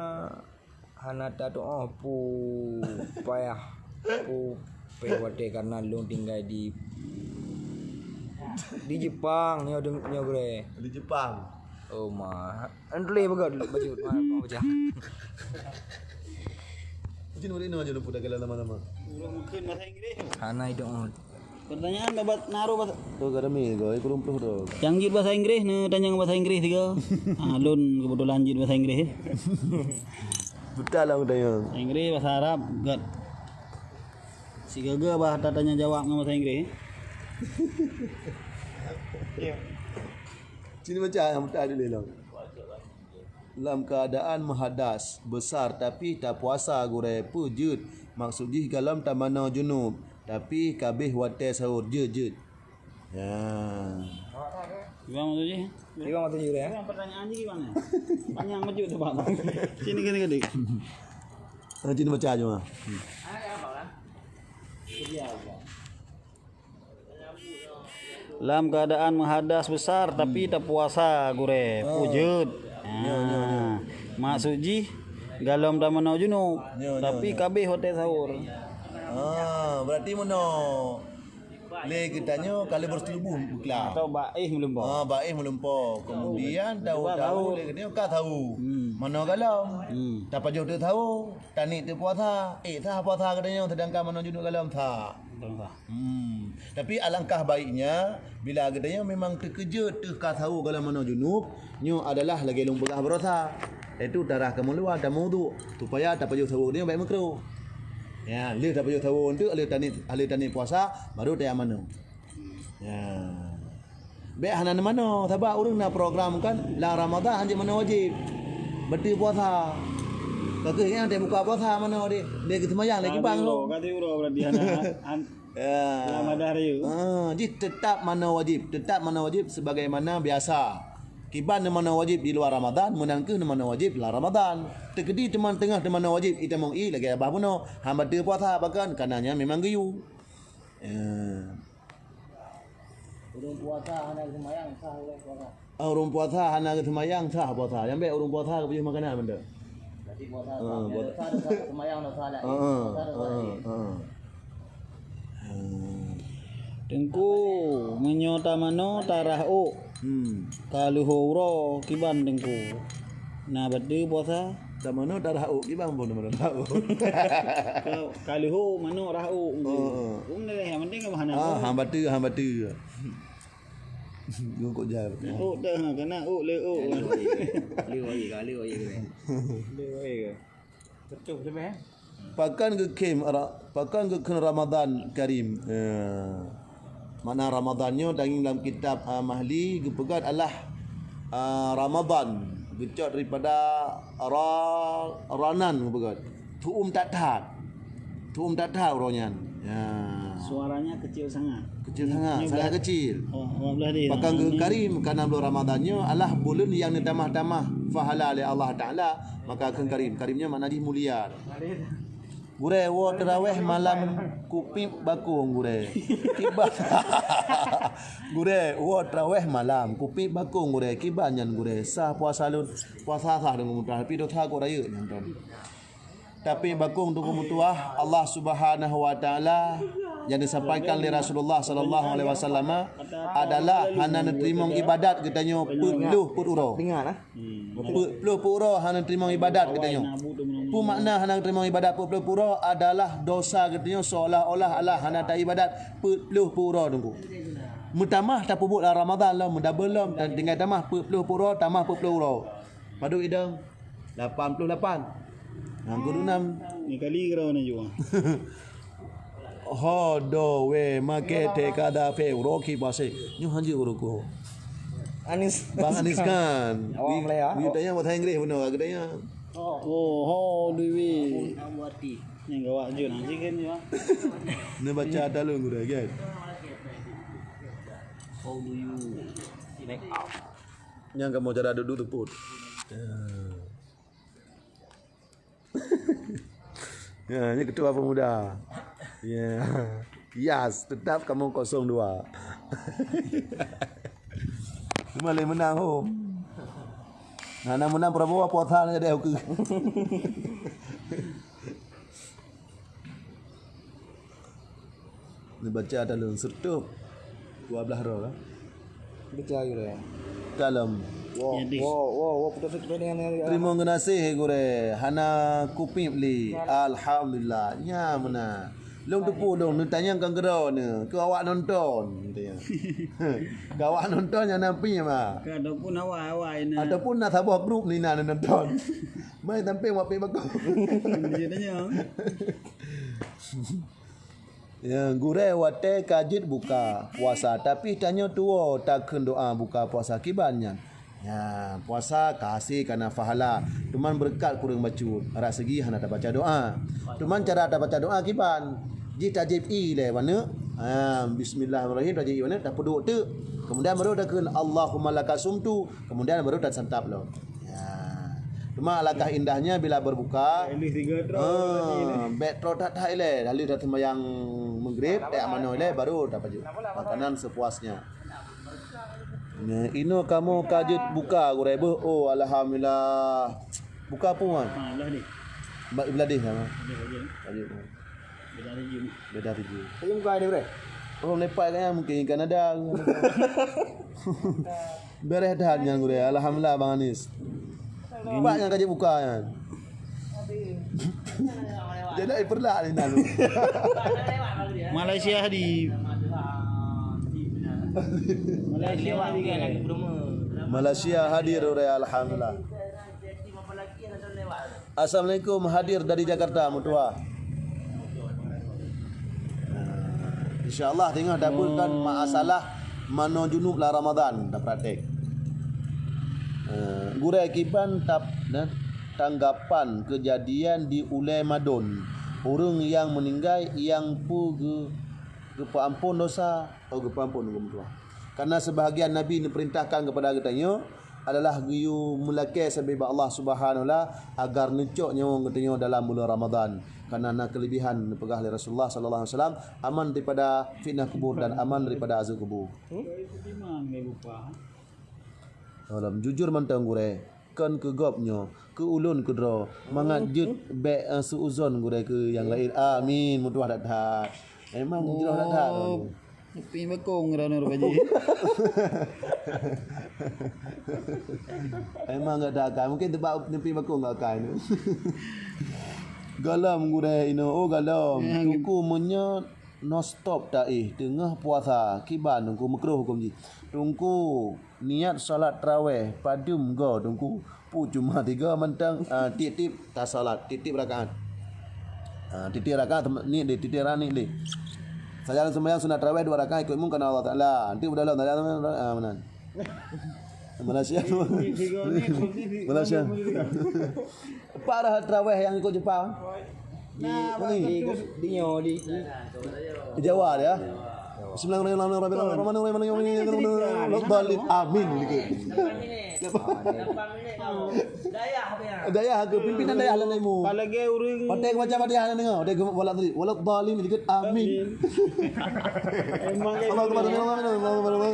hana tatu'oh peue payah, peue payah watèe karena lôn tinggai di, di Jepang nyoe, nyoe, gurèe. Di Jepang. Oh, ma. An tuléh bagot bacut, ma, ma pecah. Izin murid nyoe aja lôn peudagang lama-lama. Ureueng mungkin bahasa Inggris. Hana itu. Pertanyaan dapat naruh bahasa. Tu ka demi ko, iku rumpluh tu. Nyang jeuet bahasa Inggris, neutanyong bahasa Inggris tiga. Ah, lôn kebetulan jeuet bahasa Inggris. Betul lah tanya. Bahasa Inggris, bahasa Arab, gat. Sigaga bah tatanya jawab ngon bahasa Inggris. Sini baca yang betul dulu lah. Lam keadaan meuhadas besar tapi tapuasa gurèe peue jeuet, maksud jih golom tamanoe junub. Tapi ka abéh watée sahur, jeuet, jeuet. Ya. Gimana maksud jih? Gimana maksud jih, ya? Gimana pertanyaan jih gimana? Panjang beujeuet tu, Pak. Sini, sini, sini. Nanti baca aja, mah. Lam keadaan meuhadas besar, tapi tapuasa, gurée. Oh. Peue jeuet. Ya, ya, ya. Ah. Maksud jih, golom tamanoe junub, ya, ya, tapi ya, ka abéh watée sahur. Ah, berarti meunoe. Lé geutanyoe ka lheueh beureuseuluboh beuklam. Atau bak éh meulumpoe. Ah, bak éh meulumpoe. Kemudian tahu-tahu lé geutanyoe ka sahur. Hmm. Manoe golom. Hmm. Tapajoh teuk sahur, taniet teuk puasa. Éh, sah puasa geutanyoe, sedangkan manoe junub golom sah. Golom sah. Hmm. Tapi alangkah baiknya, bila geutanyoe memang teukeujot teuh ka sahur golom manoe junub, nyoe adalah lagée lôn peugah baroesa, yaitu tarah kamoe luwa, tameuwudhu, supaya tapajoh sahur geutanyoe bék meukruh. Ya, lheueh tapajoh sahur eunteuk, lheueh taniet, lheueh taniet puasa, baru tajak manoe. Ya. Bék hana neumanoe, sabab ureuëng na program kan, lam Ramadhan hanjeuet manoe wajéb. Bateue puasa. Ka kheueh nyan teuh buka puasa manoe deh. Lé geuseumayang lé kibang. Ka tiuroe, ka tiuroe berarti hana, han-, Ya. Lam Ramadhan rayeuk. Ah, jih tetap manoe wajéb, tetap manoe wajéb sebagaimana biasa. Kiban neumanoe wajéb di luwa Ramadhan, meunan kheueh neumanoe wajéb lam Ramadhan. Teukeudi teuma teungoh teumanoe wajéb, itamong i lagée babah bunoe, han bateue puasa, bahkan kana nyan memang geuyue. Ya. Ureuëng puasa hana geuseumayang, sah ureuëng puasa. Ah, ureuëng puasa hana geuseumayang, sah puasa. Nyang bék ureuëng puasa geupajoh makanan mantong. Berarti puasa sah. Ah, puasa. Dosa, dosa, seumayang dosa laén. Ah, ah, puasa dosa ah, laén. Ah. Ah. Teungku, meunyoe tamanoe tarah ôk, hmm, ka leuho uroe, kiban Teungku? Na bateue puasa? Tamanoe tarah ôk, kiban pun tamanoe tarah ôk. Ka, ka leuho manok rah ôk. Oh, oh. Ôk ni yang penting apa hana? Ah, ôk? Han bateue, han bateue. Ngikut jalan. Ôk dah, ha, kena ôk le ôk. Lé wahé, lé wahé, lé wahé. Lé wahé ke? Betul, betul, eh? Pakon geukheun ra-, pakon geukheun Ramadhan Karim. Ya. Makna Ramadhan nyoe tangieng lam kitab, ah, Mahli geupeugah adalah, ah, Ramadhan geucok daripada ra-, ranan geupeugah. Tuum that-that. Tuum that-that uroe nyan. Ya. Suaranya kecil sangat. Kecil sangat, sangat kecil. Oh, lima belas deh. Pakon geukheun Karim, karena bulan Ramadhan nyoe adalah buleuen nyang neutamah-tamah pahala lé Allah Taala, maka kheun Karim. Karim nyoe makna jih mulia. Gurée, woe teurawéh malam kupiep bakong, gurée. Kiban. Gurée, woe teurawéh malam kupiep bakong, gurée. Kiban nyan, gurée. Sah puasa lôn, puasa sah deungon meutuah, tapi dosa kok rayeuk nyan, ton. Tapi bakong deungon meutuah, Allah Subhanahu wa Taala nyang disampaikan lé Rasulullah sallallahu alaihi wasallam adalah hana neuteurimong ibadat geutanyoe peuet ploh peuet uroe. Dengar, ah. Peuet ploh peuet uroe hana teurimong ibadat geutanyoe. Peue makna hana teurimong ibadat peuet ploh peuet uroe? Adalah dosa geutanyoe seolah-olah Allah hana taibadat peuet ploh peuet uroe, Teungku. Meutamah tapeubuet lam Ramadhan lom, meudabel lom, dan tinggai tamah peuet ploh peuet uroe, tamah peuet ploh uroe. Padub idong? Lapan ploh lapan. Nyang keunam. Ni kali kira mana jua? Ho do we make te kada fe uroki pase. Nyoe hanjeuet uroku. Anis. Bang Anis Khan. Awak Melayu, ah? Wi tanya bahasa Inggris beuna ka tanya. Oh, how do we? Nyang gawak je nang chicken je, ah. Ni baca talung udah, kan? How do you make up? Nyang kamu cara duduk tuput. Ya. Ya, ini ketua pemuda. Ya. Yes, tetap kamu kosong dua. Cuma leh menang ho. Nah, nak menang Prabowo puasa nak jadi aku. Neubaca taleueng seureutôh dua blaih droe ka? Baca gurée. Dalam. Wo, wo, wo, wo, putus, putus dengan, dengan, teurimong geunaséh gurée, hana kupiep lé. Alhamdulillah. Nya meunan. Lôn teupeu lôn neutanyong keu droeneuh, keu awak nonton, katanya. Keu awak nonton nyang na pi ma. Ataupun awak-awak ina. Ataupun na saboh grup ni na nonton. Mai sampéng wak pih bakong. Dia tanya. Ya, gurée watée ka jeuet buka puasa, tapi tanyoe tuwoe takheun doa buka puasa kiban nyan. Ya, puasa ka hase kana pahala, teuma beureukat kureueng bacut, rot segi hana tabaca doa. Teuma cara tabaca doa kiban? Jih tajép ie lé baneuk. Ha, bismillahirrahmanirrahim, tajép ie baneuk, tapeuduek teuk. Kemudian baru takheun, "Allahumma laka sumtu." Kemudian baru tasantap lom. Ya. Cuma alangkah indahnya bila berbuka, Ilih tiga trok ha, tadi ni. Bèk trok that-that ilèe. Lalu dah sembahyang maghrib, tak manoe ilèe, baru dapat makanan sepuasnya. Nah, inoe kamoe ka jeuet buka, gurèe beuh. Oh, alhamdulillah. Buka peue, Wan? Ha, belah ni. Ba-, belah deh sama. Belah ni. Lanjut. Beda rejim. Beda rejim. Tapi muka ada bereh? Oh, lepak kayaknya mungkin Kanada. Bereh dah nyan gurèe. Alhamdulillah, Bang Anis. Pak yang kaji buka nyan. Jadi pernah ni lalu. Malaysia di Malaysia di Malaysia hadir, gurèe, alhamdulillah. Assalamualaikum, hadir dari Jakarta, meutuah. Insya Allah, teungoh dapeutkan masalah manoe junub lam Ramadan, tapraktek. Eh, gurèe kiban tap-, nah, tanggapan kejadian di Ulèe Madon, ureueng nyang meuninggai nyang peue geu-, geupeuampon dosa, oh, geupeuampon, meutuah. Karena sebahagian Nabi neupeurintahkan keupada geutanyoe, adalah geuyue meulakèe sabé bak Allah Subhanahu wa Taala agar neucok nyawöng geutanyoe dalam buleuen Ramadhan. Karena na keulebihan neupeugah lé Rasulullah sallallahu alaihi wasallam, aman daripada fitnah kubur dan aman daripada azab kubur. Dalam jujur mantong gurèe, kon keu gob nyoe, keu ulôn keudroe, mangat jeuet bèk, eh, suuzon gurèe keu nyang laén. Amin. Meutuah that-that. Memang jroh that-that. Oh. Neupie bakong droeneuh rupajih. Emang gata akai. Mungkin teubak neupie bakong gata akai tu. Gohlom gurèe inoe. Oh, gohlom. Ya, Teungku, meunyoe non stop taéh teungoh puasa, kiban Teungku, meukruh hukôm jih. Teungku, niat salat tarawèh padum goe Teungku. Peue cuma tiga mantong, ah, tiep-tiep tasalat, tiep-tiep rakaat. Ah, tiep-tiep rakaat tem-, niet deh, tiep-tiep rakaat niet deh. Sajan seumayang sunat tarawèh dua rakaat ikôt imum karena Allah Taala. Nanti udah lah, ah, meunan. Malaysia. Malaysia. Empat rakaat tarawèh nyang ikôt Jepang. Nah, di, di, di, di, di Jawa dia. Bismillahirrahmanirrahim. Amin. Dayah ke pimpinan dayah lah ilmu. Kalau lagi urang. Pakai macam dia hana dengar. Dia gemuk bola tadi. Walau zalim dikit. Amin. Amin. Memang Allah Akbar. Amin. Allah Akbar.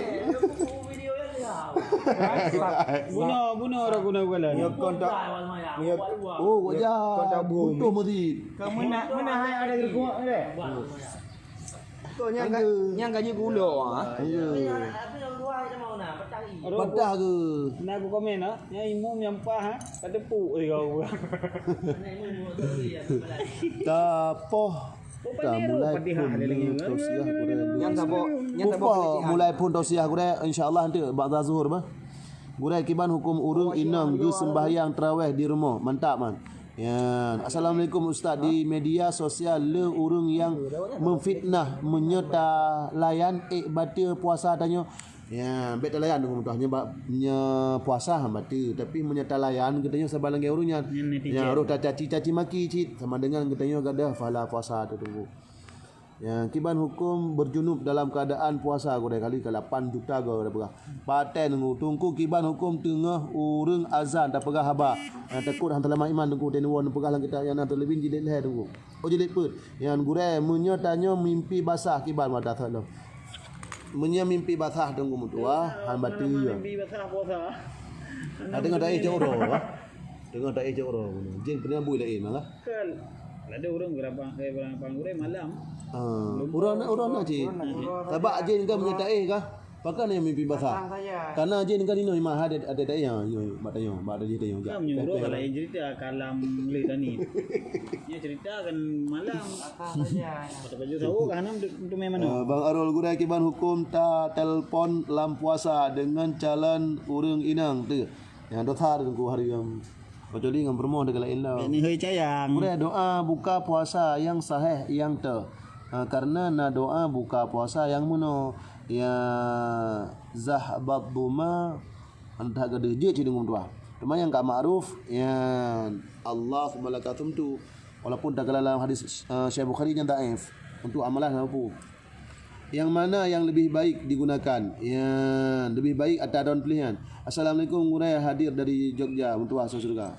Bunuh, bunuh orang guna kepala. Nyoe kontak. Nyoe, oh, wajah. Kontak bom. Butuh mesti. Kamu nak, mana hai ada gerkuak dia? Kau nyang ka-, nyang gaji gula, ah. Ya. Patah ke? Nak aku komen, ah. Nyang imum nyang pah, ah. Kata puk, eh, kau. Tapoh. Ka mulai phôn tausiah gurèe. Nyang tapoh, nyang tapoh pelecehan. Mulai phôn tausiah gurèe, insya Allah nanti ba'da zuhur bah. Gurèe kiban hukôm ureueng inong geuseumbahyang tarawèh di rumoh. Mantap, man. Ya, assalamualaikum Ustaz. Di media sosial le ureueng nyang meufitnah meunyoe talayan ék bateue puasa tanyoe. Ya, bèk talayan deungon meutuah nyoe ba-, nyoe puasa han bateue, tapi meunyoe talayan geutanyoe saban lagèe ureueng nyan. Nyan netizen. Ya, roh tacaci-caci maki cit sama dengan geutanyoe gadoh pahala puasa teuh Teungku. Ya, kiban hukôm berjunub dalam keadaan puasa gurèe kali ka lapan juta goe tapeugah. Paten Teungku, Teungku kiban hukôm teungoh ureueng azan tapeugah haba. Nyang takot han teulamat iman Teungku, teuneuk neupeugah lam kitab nyang na teuleubin jilid lhèe Teungku. Oh, jilid peuet. Nyan gurèe, meunyoe tanyoe mimpi basah kiban mata that lom. Meunyoe mimpi basah Teungku meutuah, han bateue. Mimpi basah puasa. Nah, teungoh taéh cok uroe, bah. Teungoh taéh cok uroe. Jén peue na bui laén malah. Kan. Ada ureueng geurapang, eh, geurapang gurèe malam. Ah, uroe na, uroe na cit. Sabab jén kan meunyoe taéh kah? Pakon nyang mimpi basah? Basah saja. Karena jén kan inoe mah ada, ada daya, yo, yo, bak tanyoe, bak tanyoe, tanyoe. Kan meunyoe uroe ka laén cerita, kalam lé tani. Nya cerita kan malam. Basah saja. Pada baju sawo ka hana untuk, untuk main manoe. Eh, Bang Arul, gurèe kiban hukôm tatelpon lam puasa deungon calon ureueng inong teuh. Nyang dosa Teungku hari nyoe. Kecuali ngon peurumoh deungon laén lom. Ini hei cayang. Gurèe, doa buka puasa nyang sahih nyang teuh. Ha, karena na doa buka puasa nyang meunoe. Ya zahbat dhuma, entah gadeuh jeuet cit deungon tuah. Cuma nyang ka ma'ruf, ya Allahumma laka sumtu. Walaupun takalon lam hadis, eh, Syekh Bukhari nyan dhaif. Untuk amalan hana peue. Yang mana yang lebih baik digunakan? Ya, lebih baik ata don pilihan. Assalamualaikum, gurèe hadir dari Jogja, meutuah asai syeuruga.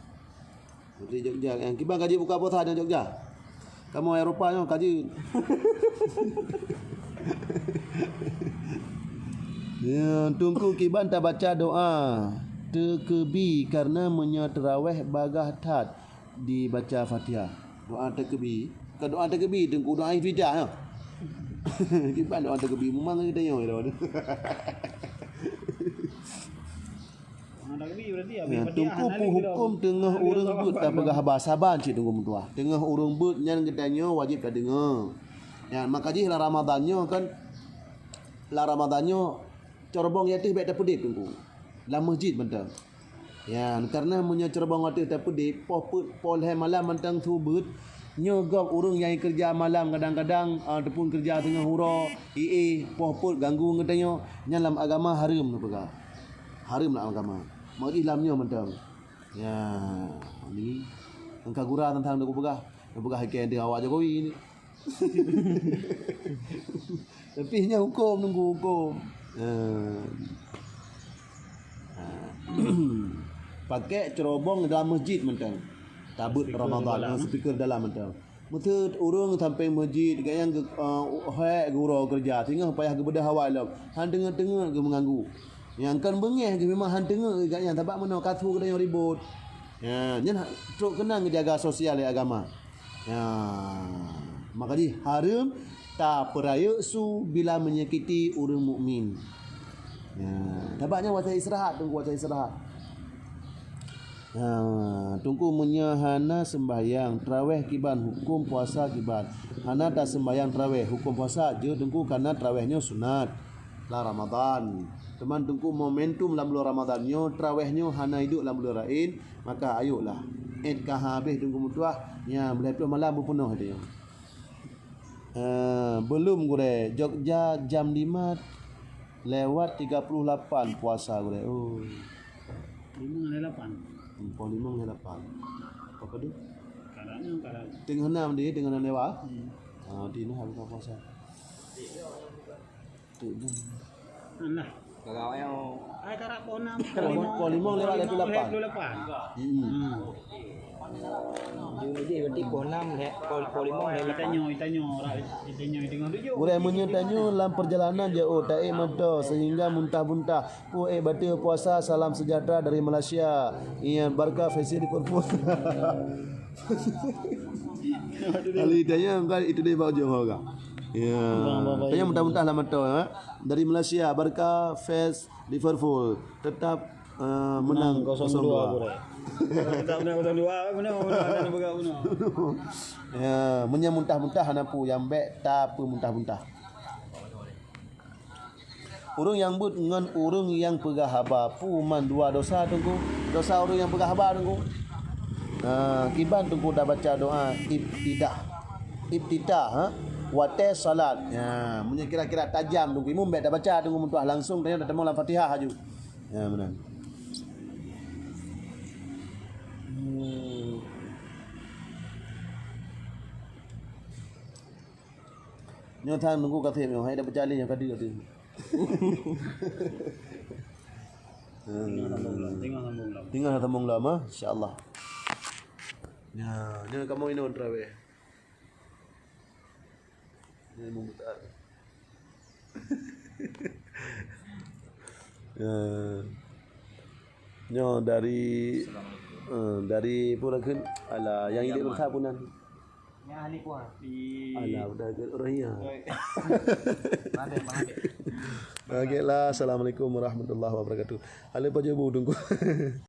Dari Jogja, yang kiban ka jeuet buka puasa di Jogja. Kamoe Eropa nyoe ka jeuet. Ya, Teungku kiban tabaca doa takeubi karena meunyoe taraweh bagaih that dibaca Fatihah. Doa takeubi. Bukan doa takeubi, Teungku, doa iftitah, ya. Kiban doa takeubi, memang kita nyoe. Doa takeubi berarti habis Fatihah, Teungku, hana lagi hukum doa. Teungoh ureueng beuet tapeugah haba, saban cit, Teungku meutuah. Teungoh ureueng beuet nyan geutanyoe wajéb tadeungoe. Nyan, maka jih lam Ramadan nyoe kan, lam Ramadan nyoe corobong ateueh bèk tapeudeb, Teungku. Lam masjid mantong. Ya, karena meunyoe corobong ateueh tapeudeb, poh peuet, poh lhèe malam mantong su beuet, nyoe gob ureueng nyang keureuja malam kadang-kadang, ah, ataupun keureuja teungoh uroe, ié, poh peuet ganggu geutanyoe, nyan lam agama hareuem neupeugah. Hareuem lam agama. Maka jih lam nyoe mantong. Ya, ni engka gura teuntang neupeugah. Neupeugah ikei deuh awak Jokowi ni. Tapi nyan huköm, Teungku, huköm. Ha. Ha. Pakèk cerobong dalam masjid mantong. Tabeuet Ramadan, ha, speaker dalam mantong. Meuseu ureueng sampéng masjid, gobnyan geu-, eh, hék geuroe keureuja, singoh payah geubeudôh awai lom. Han teungeut-teungeut geumeunganggu. Nyang kon beungéh geuh memang han teungeut gobnyan, sabab meunoe ka su geutanyoe ribot. Ya, nyan ha-, trok keunan geujaga sosial lé agama. Ya, maka jih hareuem tapeurayeuk su bila menyakiti ureueng mukmin. Ya, sabab nyan watèe istirahat, Teungku, watèe istirahat. Ya, Teungku, meunyoe hana seumbahyang taraweh kiban, huköm puasa kiban? Hana taseumbahyang taraweh, huköm puasa jeuet, Teungku, karena taraweh nyoe sunat lam Ramadan. Teuma, Teungku, momentum lam buleuen Ramadan nyoe, taraweh nyoe hana iduek lam buleuen laén, maka ayoklah. Id ka habéh, Teungku meutuah, nyan, buleuen ploh malam beupeunoh nyoe. Eh, belum, Gurèe. Jogja jam lima lewat tiga puluh lapan puasa, Gurèe. Oh. Lima lewat lapan. Hmm, poh lima lewat lapan. Apa tu? Kadang, kadang. Teungoh enam di, teungoh enam lewat. Hmm. Ah, di ni habis puasa. Tu je. Alah. Kalau yang Ai karab poh enam, poh lima. Poh lima lewat dua puluh lapan. Dua puluh lapan. Hmm. Hmm. Jadi berarti poh enam lé, poh, poh lima lé lapan. Itanyoe, itanyoe, ora, itanyoe tengah tujuh. Gurèe, meunyoe tanyoe lam perjalanan jauh, taék meuto sehingga muntah-muntah. Peue ék bateue puasa, salam sejahtera dari Malaysia. Iya, barka fans Liverpool. Lalu itanyoe kan itu dia bak ujong orang. Ya. Tanya muntah-muntah lah meuto, ha. Dari Malaysia, barka fans Liverpool tetap, eh, menang kosong dua, kosong dua. Gurèe. Tetap menang kosong dua, menang, menang, menang, menang, menang. Ya, meunyoe muntah-muntah hana peue, nyang bèk tapeueh muntah-muntah. Ureueng nyang beuet ngon ureueng nyang peugah haba peue man dua dosa, Teungku? Dosa ureueng nyang peugah haba, Teungku. Nah, kiban Teungku tabaca doa ibtidah. Ibtidah, ha? Watèe salat. Ya, meunyoe kira-kira tajam, Teungku, imum bèk tabaca, Teungku meutuah, langsung tanyoe tatamong lam Fatihah aju. Ya, meunan. Hmm. Nyoe tan Teungku ka sép nyoe, hai dah peucalih nyoe ka deuh tu. Tinggai sambung lom, tinggai sambung lom. Tinggai sambung lom, ha? Insya Allah. Ya, nyoe kamoe inoe taraweh. Nyoe membuka. Ya. Nyoe dari, eh, dari pun akhir. Alah, yang ini Yaman. Besar punan. Nyan ahli puasa. Di Alah, udah agak roh ya. Oi. Maaf, maaf. Okey lah, assalamualaikum warahmatullahi wabarakatuh. Halo, Pak Jobu, tunggu.